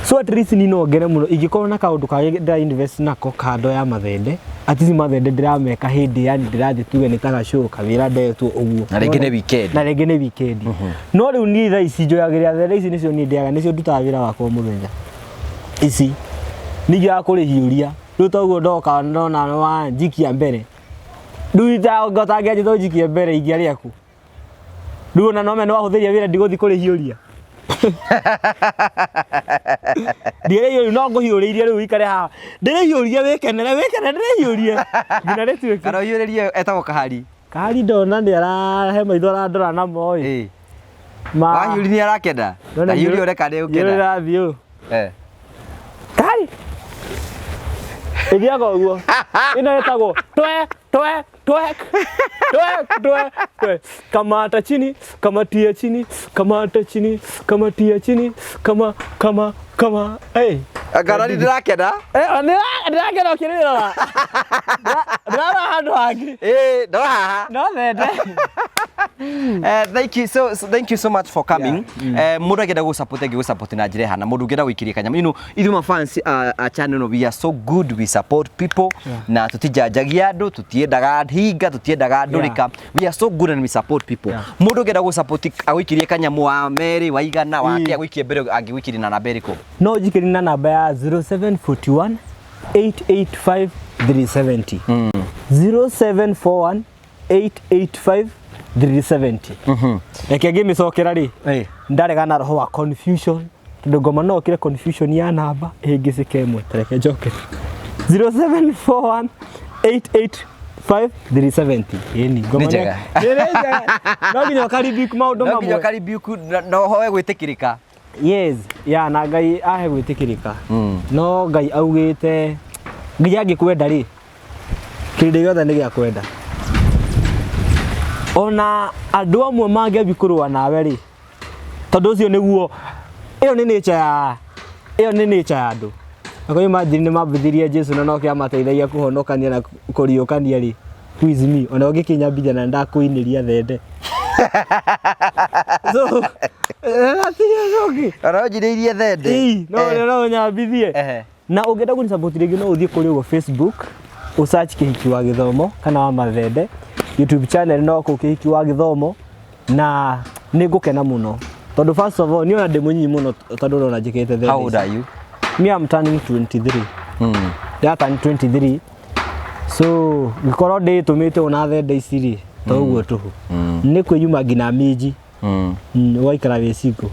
So at least niĩ no ngene mũno ingĩkorwo na kaũndũ kangĩ ndĩra invest nako kando ya mathende. At least mathende ndĩrameka hĩndĩ yani ndĩrathiĩ tuge nĩ ta ga show kawĩra ndetwo ũguo. Na rĩngĩ nĩ weekend. Na rĩngĩ nĩ weekend. No rĩu niĩ thaa ici njoyagĩrĩra thende ici nĩcio niĩ ndĩaga nĩcio ndutaga wĩra wakwa o mũthenya. Ici. Ningĩ kũrĩhiũria. Rĩu toguo ndoka ndona wanjikia mbere. Rĩu itangĩanjĩta ũnjikie mbere ingĩarĩa kũ? Rĩu ona no mene wahũthĩria wĩra ndigũthiĩ kũrĩhiũria. Ndirĩhiũria no ngũhiũrĩirie rĩu ikare haha. Ndĩrĩhiũrie wĩkenere wĩkenere ndĩrĩhiũrie. Nginya rĩtuĩke. Kana ũhiũrĩrie etagwo kahari. Kahari ndona nĩ arahe maitho arandora namo ĩ. Ma. Wahiũria nĩ arakena. Na hiũria ũreka nĩ ũkena. Hiũria ũũ. Kahari. Ĩthiaga ũguo. Ĩno ĩtagwo twe twe Twek, twek, twek, twek. Kamata chini, kamatia chini, kamata chini, kamatia chini, kama, kama, kama. Hey. Ngara nĩ ndĩrakena. Eh, ndĩrakena ũkĩrĩrora. Ndĩrarora handũ hangĩ. Eh, ndora haha. No thende. Thank you so, so thank you so much for coming. Yeah. Mũndũ angĩenda gũ support angĩ support na njĩra ĩhana mũndũ ũngĩenda gũikĩria kanyamũ you know ithuĩ ma fans a channel we are so good we support people yeah. Na tũtijanjagia andũ tũtiendaga hinga tũtiendaga ndũrĩka yeah. We are so good and we support people yeah. Mũndũ ũngĩenda gũ support agũikĩrie kanyamũ wa merĩ wa igana wa kĩ agũikie mbere angĩgũikĩria na namba ĩrĩkũ? No njikĩrie na namba ya 0741 885 370 0741 885 370. Reke ngĩmĩcokera rĩ ndarega na roho wa confusion tondũ ngoma no ũkĩre confusion ya namba ĩhĩngĩcĩke ĩmwe ta reke njoke 0741 885 370. Ĩni ngoma Nĩ njega. nĩ njega no nginya ũkaribiku maũndũ No nginya mamwe ũkaribiku na ũhoe gwĩtĩkĩrĩka. Yes, ya na Ngai ahe gwĩtĩkĩrĩka. No Ngai augĩte nginya angĩkwenda rĩ kĩrĩndĩ gĩothe nĩ gĩa kwenda. Ona andũ amwe mangĩambi kũrũa nawe rĩ tondũ ũcio nĩguo ĩyo nĩ nature ya ĩyo nĩ nature ya andũ. Na kwa imagine nĩ mambithirie Jesu na noke amateithagia kũhonokania na kũriũkania rĩ who is me ona ũngĩkĩnyambithia na ndakũinĩria thende. So hatirĩ ũndũ ũngĩ. Ona ũnjinĩirie thende. Ĩĩ, no no ũnyambithie. Na ũngĩenda kũni support rĩngĩ no ũthiĩ kũrĩ ũguo Facebook ũ search Kĩhiki wa Gĩthomo kana wa Mathende. YouTube channel no kũu Kĩhiki wa Gĩthomo na nĩ ngũkena mũno tondũ first of all niĩ ona ndĩ mũnyinyi mũno tondũ ũrona njĩkĩte thende. How old are you? Me I'm turning 23. Ndĩra turn 23. So ngĩkorwo ndĩtũmĩte ũũ na thende ici rĩ To ũguo tũhũ nĩ kwĩyuma nginya minji. Ũgaikara wĩ single.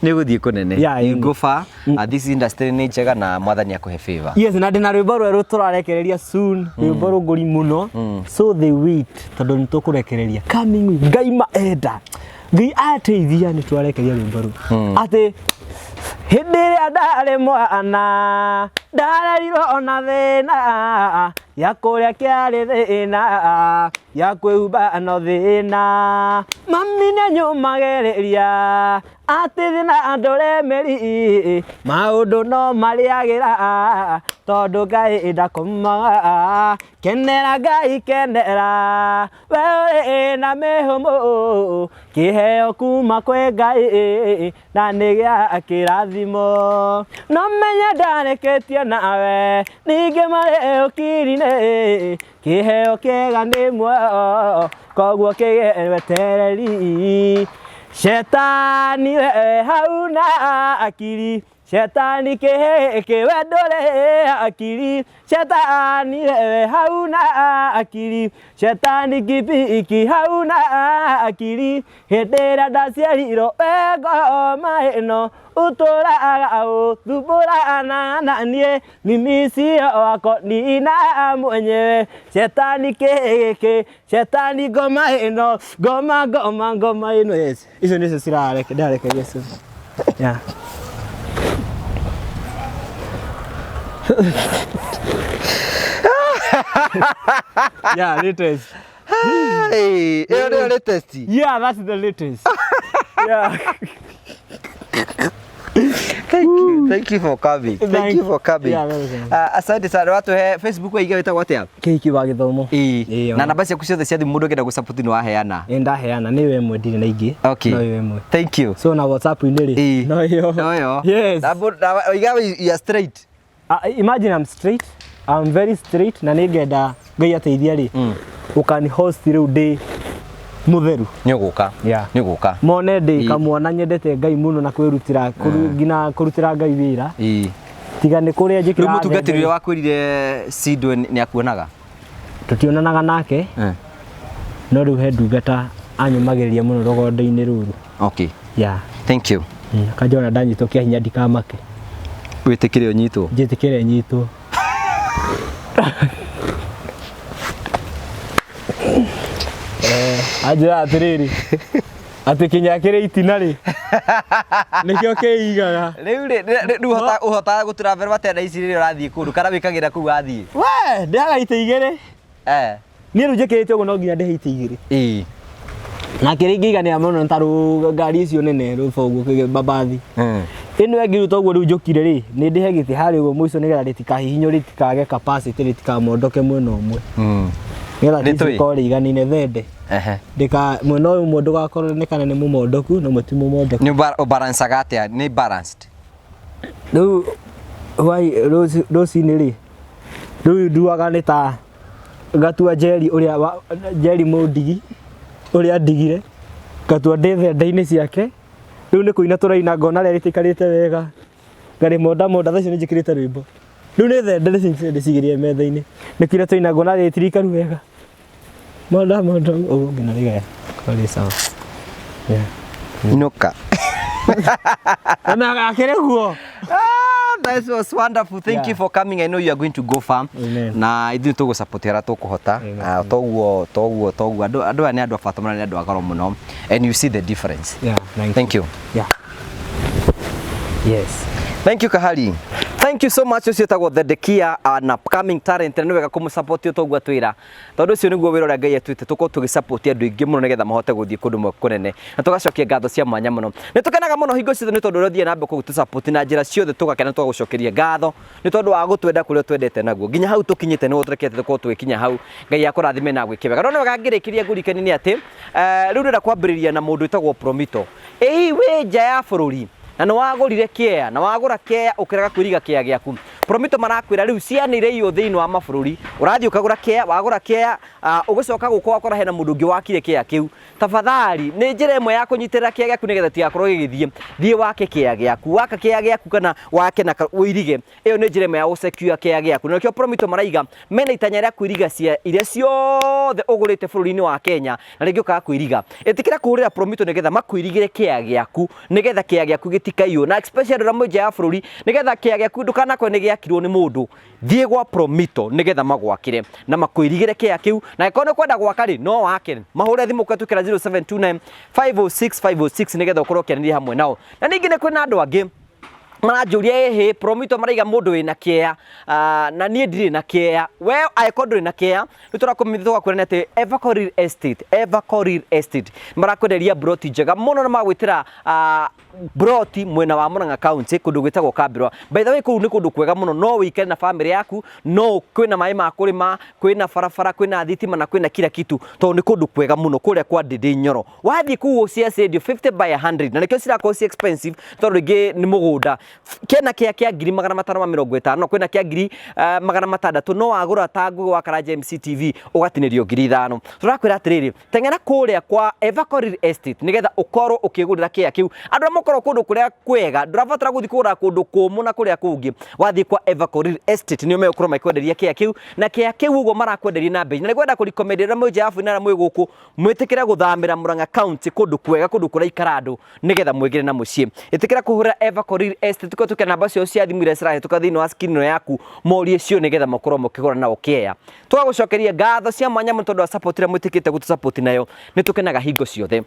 Nĩ ũgũthiĩ kũnene. Yeah, You ĩni. go far. This industry nĩ njega na mwathani akũhe favor. Yes, na ndĩna rwĩmbo rwerũ tũrarekereria soon, rwĩmbo rũngũri mũno. So they wait tondũ nĩ tũkũrekereria coming week. Ngai ma enda, Ngai ateithia nĩ twarekereria rwĩmbo rũu. Atĩ hĩndĩ ĩrĩa ndarĩ mwana ndarerirwo ona thĩna ya kũrĩa kĩarĩ thĩna ya kwĩhumba no thĩna mami nĩanyũmagĩrĩria atĩ thĩna ndũrĩ mĩri maũndũ no marĩagĩra tondũ Ngai ndakomaga kenera Ngai kenera we ũrĩ na mĩhũmũ kĩheo kuma kwĩ Ngai na nĩ gĩa kĩrathimo no menye ndarĩkĩtie nawe ningĩ marĩ ũkiri-inĩ kĩheo kĩega nĩ muoyo koguo kĩgĩe wetereri shetani we hauna akili shetani kĩhĩ kĩwe ndũrĩ akili shetani wewe hauna akili shetani kibiki hauna akili hĩndĩ ĩrĩa ndaciarirwo we ngoma ĩno ũtũraga ũthumbũrana na niĩ mimi sio wako nina mwenyewe shetani kĩhĩ shetani ngoma ĩno ngoma ngoma ngoma ĩno. Yes, icio nĩcio cirareke ndarekeria cio. Yeah. Yeah, latest. Hey, ĩyo nĩyo latest. Yeah, that's the latest. Yeah. Thank you. Thank you for coming. Thank Thank- you for coming. Yeah, welcome. Asante sana watu he Facebook waiga wĩtagwo atĩa? Kĩhiki wa gĩthomo. Ĩĩ. Ĩĩ, Na namba ciaku ciothe cia thimũ mũndũ angĩenda gũsupport nĩ waheana. Ĩ ndaheana nĩ we ĩmwe ndirĩ na ingĩ. Okay. No ĩyo ĩmwe. Thank you. So na WhatsApp-inĩ rĩ. Ĩĩ. No ĩyo. No ĩyo. Yes. Na waiga you are straight. Imagine I'm straight. I'm very straight na nĩngenda Ngai ateithia rĩ. Ũkani host rĩu ndĩ mũtheru. Nĩ ũgũka. Yeah. Nĩ ũgũka. Mone ndĩ Ĩĩ. kamwana nyendete Ngai mũno na kwĩrutĩra nginya kũrutĩra Ngai wĩra. Ĩĩ. Tiga nĩ kũrĩa Rĩu njĩkĩraga mũtungatĩri thembe ũrĩa wakwĩrire Sidwe nĩ akuonaga? Tũtionanaga nake no rĩu he ndungata anyũmagĩrĩria mũno rũgondo-inĩ rũrũ. Okay. Yeah. Thank you. Akanjona ndanyitwo kĩa hinya ndikamake. Wĩtĩkĩre ũnyitwo. Njĩtĩkĩre nyitwo. Anjĩra atĩrĩrĩ atĩ kĩnya kĩrĩ itina rĩ nĩkĩo kĩigaga. Rĩu rĩ rĩu ũhotaga gũtravel atĩa na ici rĩrĩa ũrathiĩ kũndũ kana wĩkagĩra kũu wathiĩ? We ndĩhaga itĩ igĩrĩ. Eh. Niĩ rĩu njĩkĩrĩte ũguo no nginya ndĩhe itĩ igĩrĩ. Ĩĩ. Na kĩrĩa ingĩiganĩra mũno nĩ ta ngari icio nene rũbũngũ mabathi. Ĩno ĩngĩruta ũguo rĩu njũkire rĩ nĩ ndĩhe gĩtĩ harĩa ũguo mũico nĩgetha rĩtikahihinywo rĩtikage capacity rĩtikamondoke mwena ũmwe. Nĩgetha Nĩ tũĩ? rĩkorwo rĩiganĩine thende. Ehe. Ndĩka mwena ũyũ ũmwe ndũgakorwo nĩ kana nĩ mũmondoku na ũmwe ti mũmondoku. Nĩ ũbalancaga atĩa? Nĩ balanced. Rĩu hwai rũcinĩ rĩ rĩu nduaga nĩ ta ngatua Njeri ũrĩa Njeri mũndigi ũrĩa ndigire ngatua ndĩ thende-inĩ ciake rĩu nĩ kũina tũraina ngona rĩrĩa rĩtikarĩte wega ngarĩmonda monda thaa icio nĩ njĩkĩrĩte rwĩmbo rĩu nĩ thende ndĩcigĩrĩire metha-inĩ nĩ kũina tũraina ngona rĩrĩa rĩtirikaru wega monda monda ũguo nginya rĩgaya korwo rĩ sawa. Yeah. Inũka. Na akĩrĩ guo. That was wonderful. Thank you Yeah. for coming. I know you are going to go far. Amen. Na ithuĩ tũgũsupport harĩa tũkũhota. Toguo toguo toguo andũ aya nĩ andũ a bata mũno, nĩ andũ a goro mũno. And you see the difference. Yeah, thank, Thank you. Yeah. Yes. Thank you Kahari. Thank you so much ũcio ũtagwo Thedekia an upcoming talent na nĩ wega kũmũsupport toguo atwĩra tondũ ũcio nĩguo wĩra ũrĩa Ngai atuĩte tũkorwo tũgĩsupport andũ aingĩ mũno nĩgetha mahote gũthiĩ kũndũ kũnene na tũgacokia ngatho cia mwanya mũno. Nĩ tũkenaga mũno hingo ciothe nĩ tondũ ũrĩa ũthiĩ na mbere gũtũsupport na njĩra ciothe tũgakena tũgagũcokeria ngatho nĩ tondũ wa gũtwenda kũrĩa twendete naguo nginya hau tũkinyĩte nĩguo tũrekete tũkorwo tũgĩkinya hau. Ngai akũrathime na agwĩke wega. No nĩ wega ngĩrĩkĩria ngũririkanie nĩ atĩ rĩu ndĩrenda kwambĩrĩria na mũndũ wĩtagwo Promito. Ĩĩ wĩ nja ya bũrũri na nĩ wagũrire kĩea na wagũra kĩea ũkĩrega kwĩriga kĩea gĩaku. Promito marakwĩra rĩu ciana iria thĩinĩ wa mabũrũri, ũrathiĩ ũkagũra kĩea, wagũra kĩea, ũgĩcoka gũkũ wakora hena mũndũ ũngĩ wakire kĩea kĩu. Tafadhali, nĩ njĩra ĩmwe ya kũnyitĩrĩra kĩea gĩaku nĩgetha tigakorwo gĩgĩthiĩ. Thiĩ wake kĩea gĩaku, waka kĩea gĩaku kana wake na ũirige. Ĩyo nĩ njĩra ĩmwe ya gũsecure kĩea gĩaku. Na nĩkĩo Promito maraiga mena itanya rĩa kwĩriga cia iria ciothe ũgũrĩte bũrũri-inĩ wa Kenya na rĩngĩ ũkaga kwĩriga. Ĩtĩkĩra kũhũrĩra Promito nĩgetha makwĩrigĩre kĩea gĩaku nĩgetha kĩea gĩaku gĩtikaiywo, na especially andũ arĩa mwĩ nja ya bũrũri, nĩgetha kĩea gĩaku ndũkanakore nĩ gĩakirwo nĩ mũndũ. Thiĩ gwa Promito nĩgetha magwakĩre na makwĩrigĩre kĩea kĩu, na angĩkorwo nĩ ũkwenda gwaka rĩ, no wake. Mahũre thimũ kũhetũkĩra 0729 506 506 nĩgetha ũkorwo ũkĩaranĩria hamwe nao. Na ningĩ nĩ kwĩna andũ angĩ maranjũria, ĩhĩ, Promito maraiga mũndũ wĩna kĩea, na niĩ ndirĩ na kĩea. We angĩkorwo ndũrĩ na kĩea, nĩ tũrakũmenyithia tũgakwĩra nĩ atĩ Everco Real Estate, Everco Real Estate marakwenderia broti njega mũno na magwĩtĩra broti mwena wa Murang'a County kũndũ gwĩtagwo Kambirwa. By the way, kũu nĩ kũndũ kwega mũno, no wĩikare na famĩlĩ yaku, no kwĩna maĩ ma kũrĩma, kwĩna barabara, kwĩna thitima na kwĩna kila kitu, tondũ nĩ kũndũ kwega mũno kũrĩa kwa Ndĩndĩ Nyoro. Wathiĩ kũu cia ciendio 50 by 100, na nĩkĩo cirakorwo ci expensive tondũ rĩngĩ nĩ mũgũnda. Kena kĩa kĩa 550,000, kwĩna kĩa 600,000, no wagũra ta Ngugi wa Karanja MCTV ũgatinĩrio 5,000. Tũrakwĩra atĩrĩrĩ, teng'era kũrĩa kwa Everco Real Estate nĩgetha ũkorwo ũkĩgũrĩra kĩea kĩu. Andũ arĩa makoragwo kũndũ kũrĩa kwega, ndũrabatara gũthiĩ kũgũra kũndũ kũmũ na kũrĩa kũngĩ. Wathiĩ kwa Everco Real Estate nĩo megũkorwo makĩkwenderia kĩea kĩu, na kĩea kĩu ũguo marakwenderia na mbei. Na nĩngwenda kũrecommend arĩa mwĩ nja ya bũrũri na arĩa mwĩ gũkũ, mwĩtĩkĩre gũthamĩra Murang'a County kũndũ kwega, kũndũ kũraikara andũ nĩgetha mwĩgĩre na mũciĩ. Ĩtĩkĩra kũhũrĩra Everco Real Estate kũhetũkĩra namba ciao cia thimũ iria cirahĩtũka thĩinĩ wa screen ĩno yaku, morie cio nĩgetha makorwo mũkĩgũra nao kĩea. Tũgagũcokeria ngatho cia mwanya mũno tondũ wa support ĩrĩa mwĩtĩkĩte gũtũ nayo, nĩ tũkenaga hingo ciothe.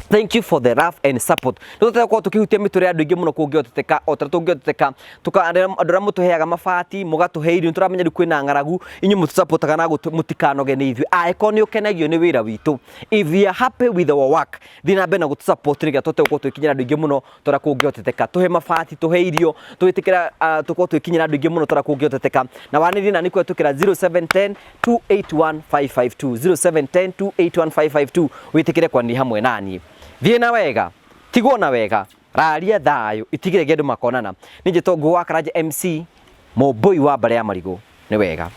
Thank you for the love and support. Nĩ tũtũkorwo tũkĩhutia mĩtũrĩre ya andũ aingĩ mũno kũngĩhoteteka, o ta tũngĩhoteteka. Andũ arĩa mũtũheaga mabati, mũgatũhe irio, nĩtũramenya rĩu kwĩna ng'aragu, inyuĩ mũtũsupportaga na mũtikanoge nĩ ithuĩ. Angĩkorwo nĩ ũkenagio nĩ wĩra witũ, if you are happy with our work, thiĩ na mbere na gũtũsupport nĩgetha tũhote gũkorwo tũgĩkinyĩra andũ aingĩ mũno torĩa kũngĩhoteteka. Tũhe mabati, tũhe irio, tũgĩtĩkĩra tũkorwo tũgĩkinyĩra andũ aingĩ mũno torĩa kũngĩhoteteka. Na wanĩrie nani kũhetũkĩra 0710 281 552, 0710 281 552, wĩtĩkĩre kwanĩria hamwe naniĩ. Thiĩ na wega, tigwo na wega, raria thayũ, itigire andũ makonana. Niĩ njĩtwo Ngugi wa Karanja MC, mũmbũi wa mbarĩ ya marigũ. Nĩ wega.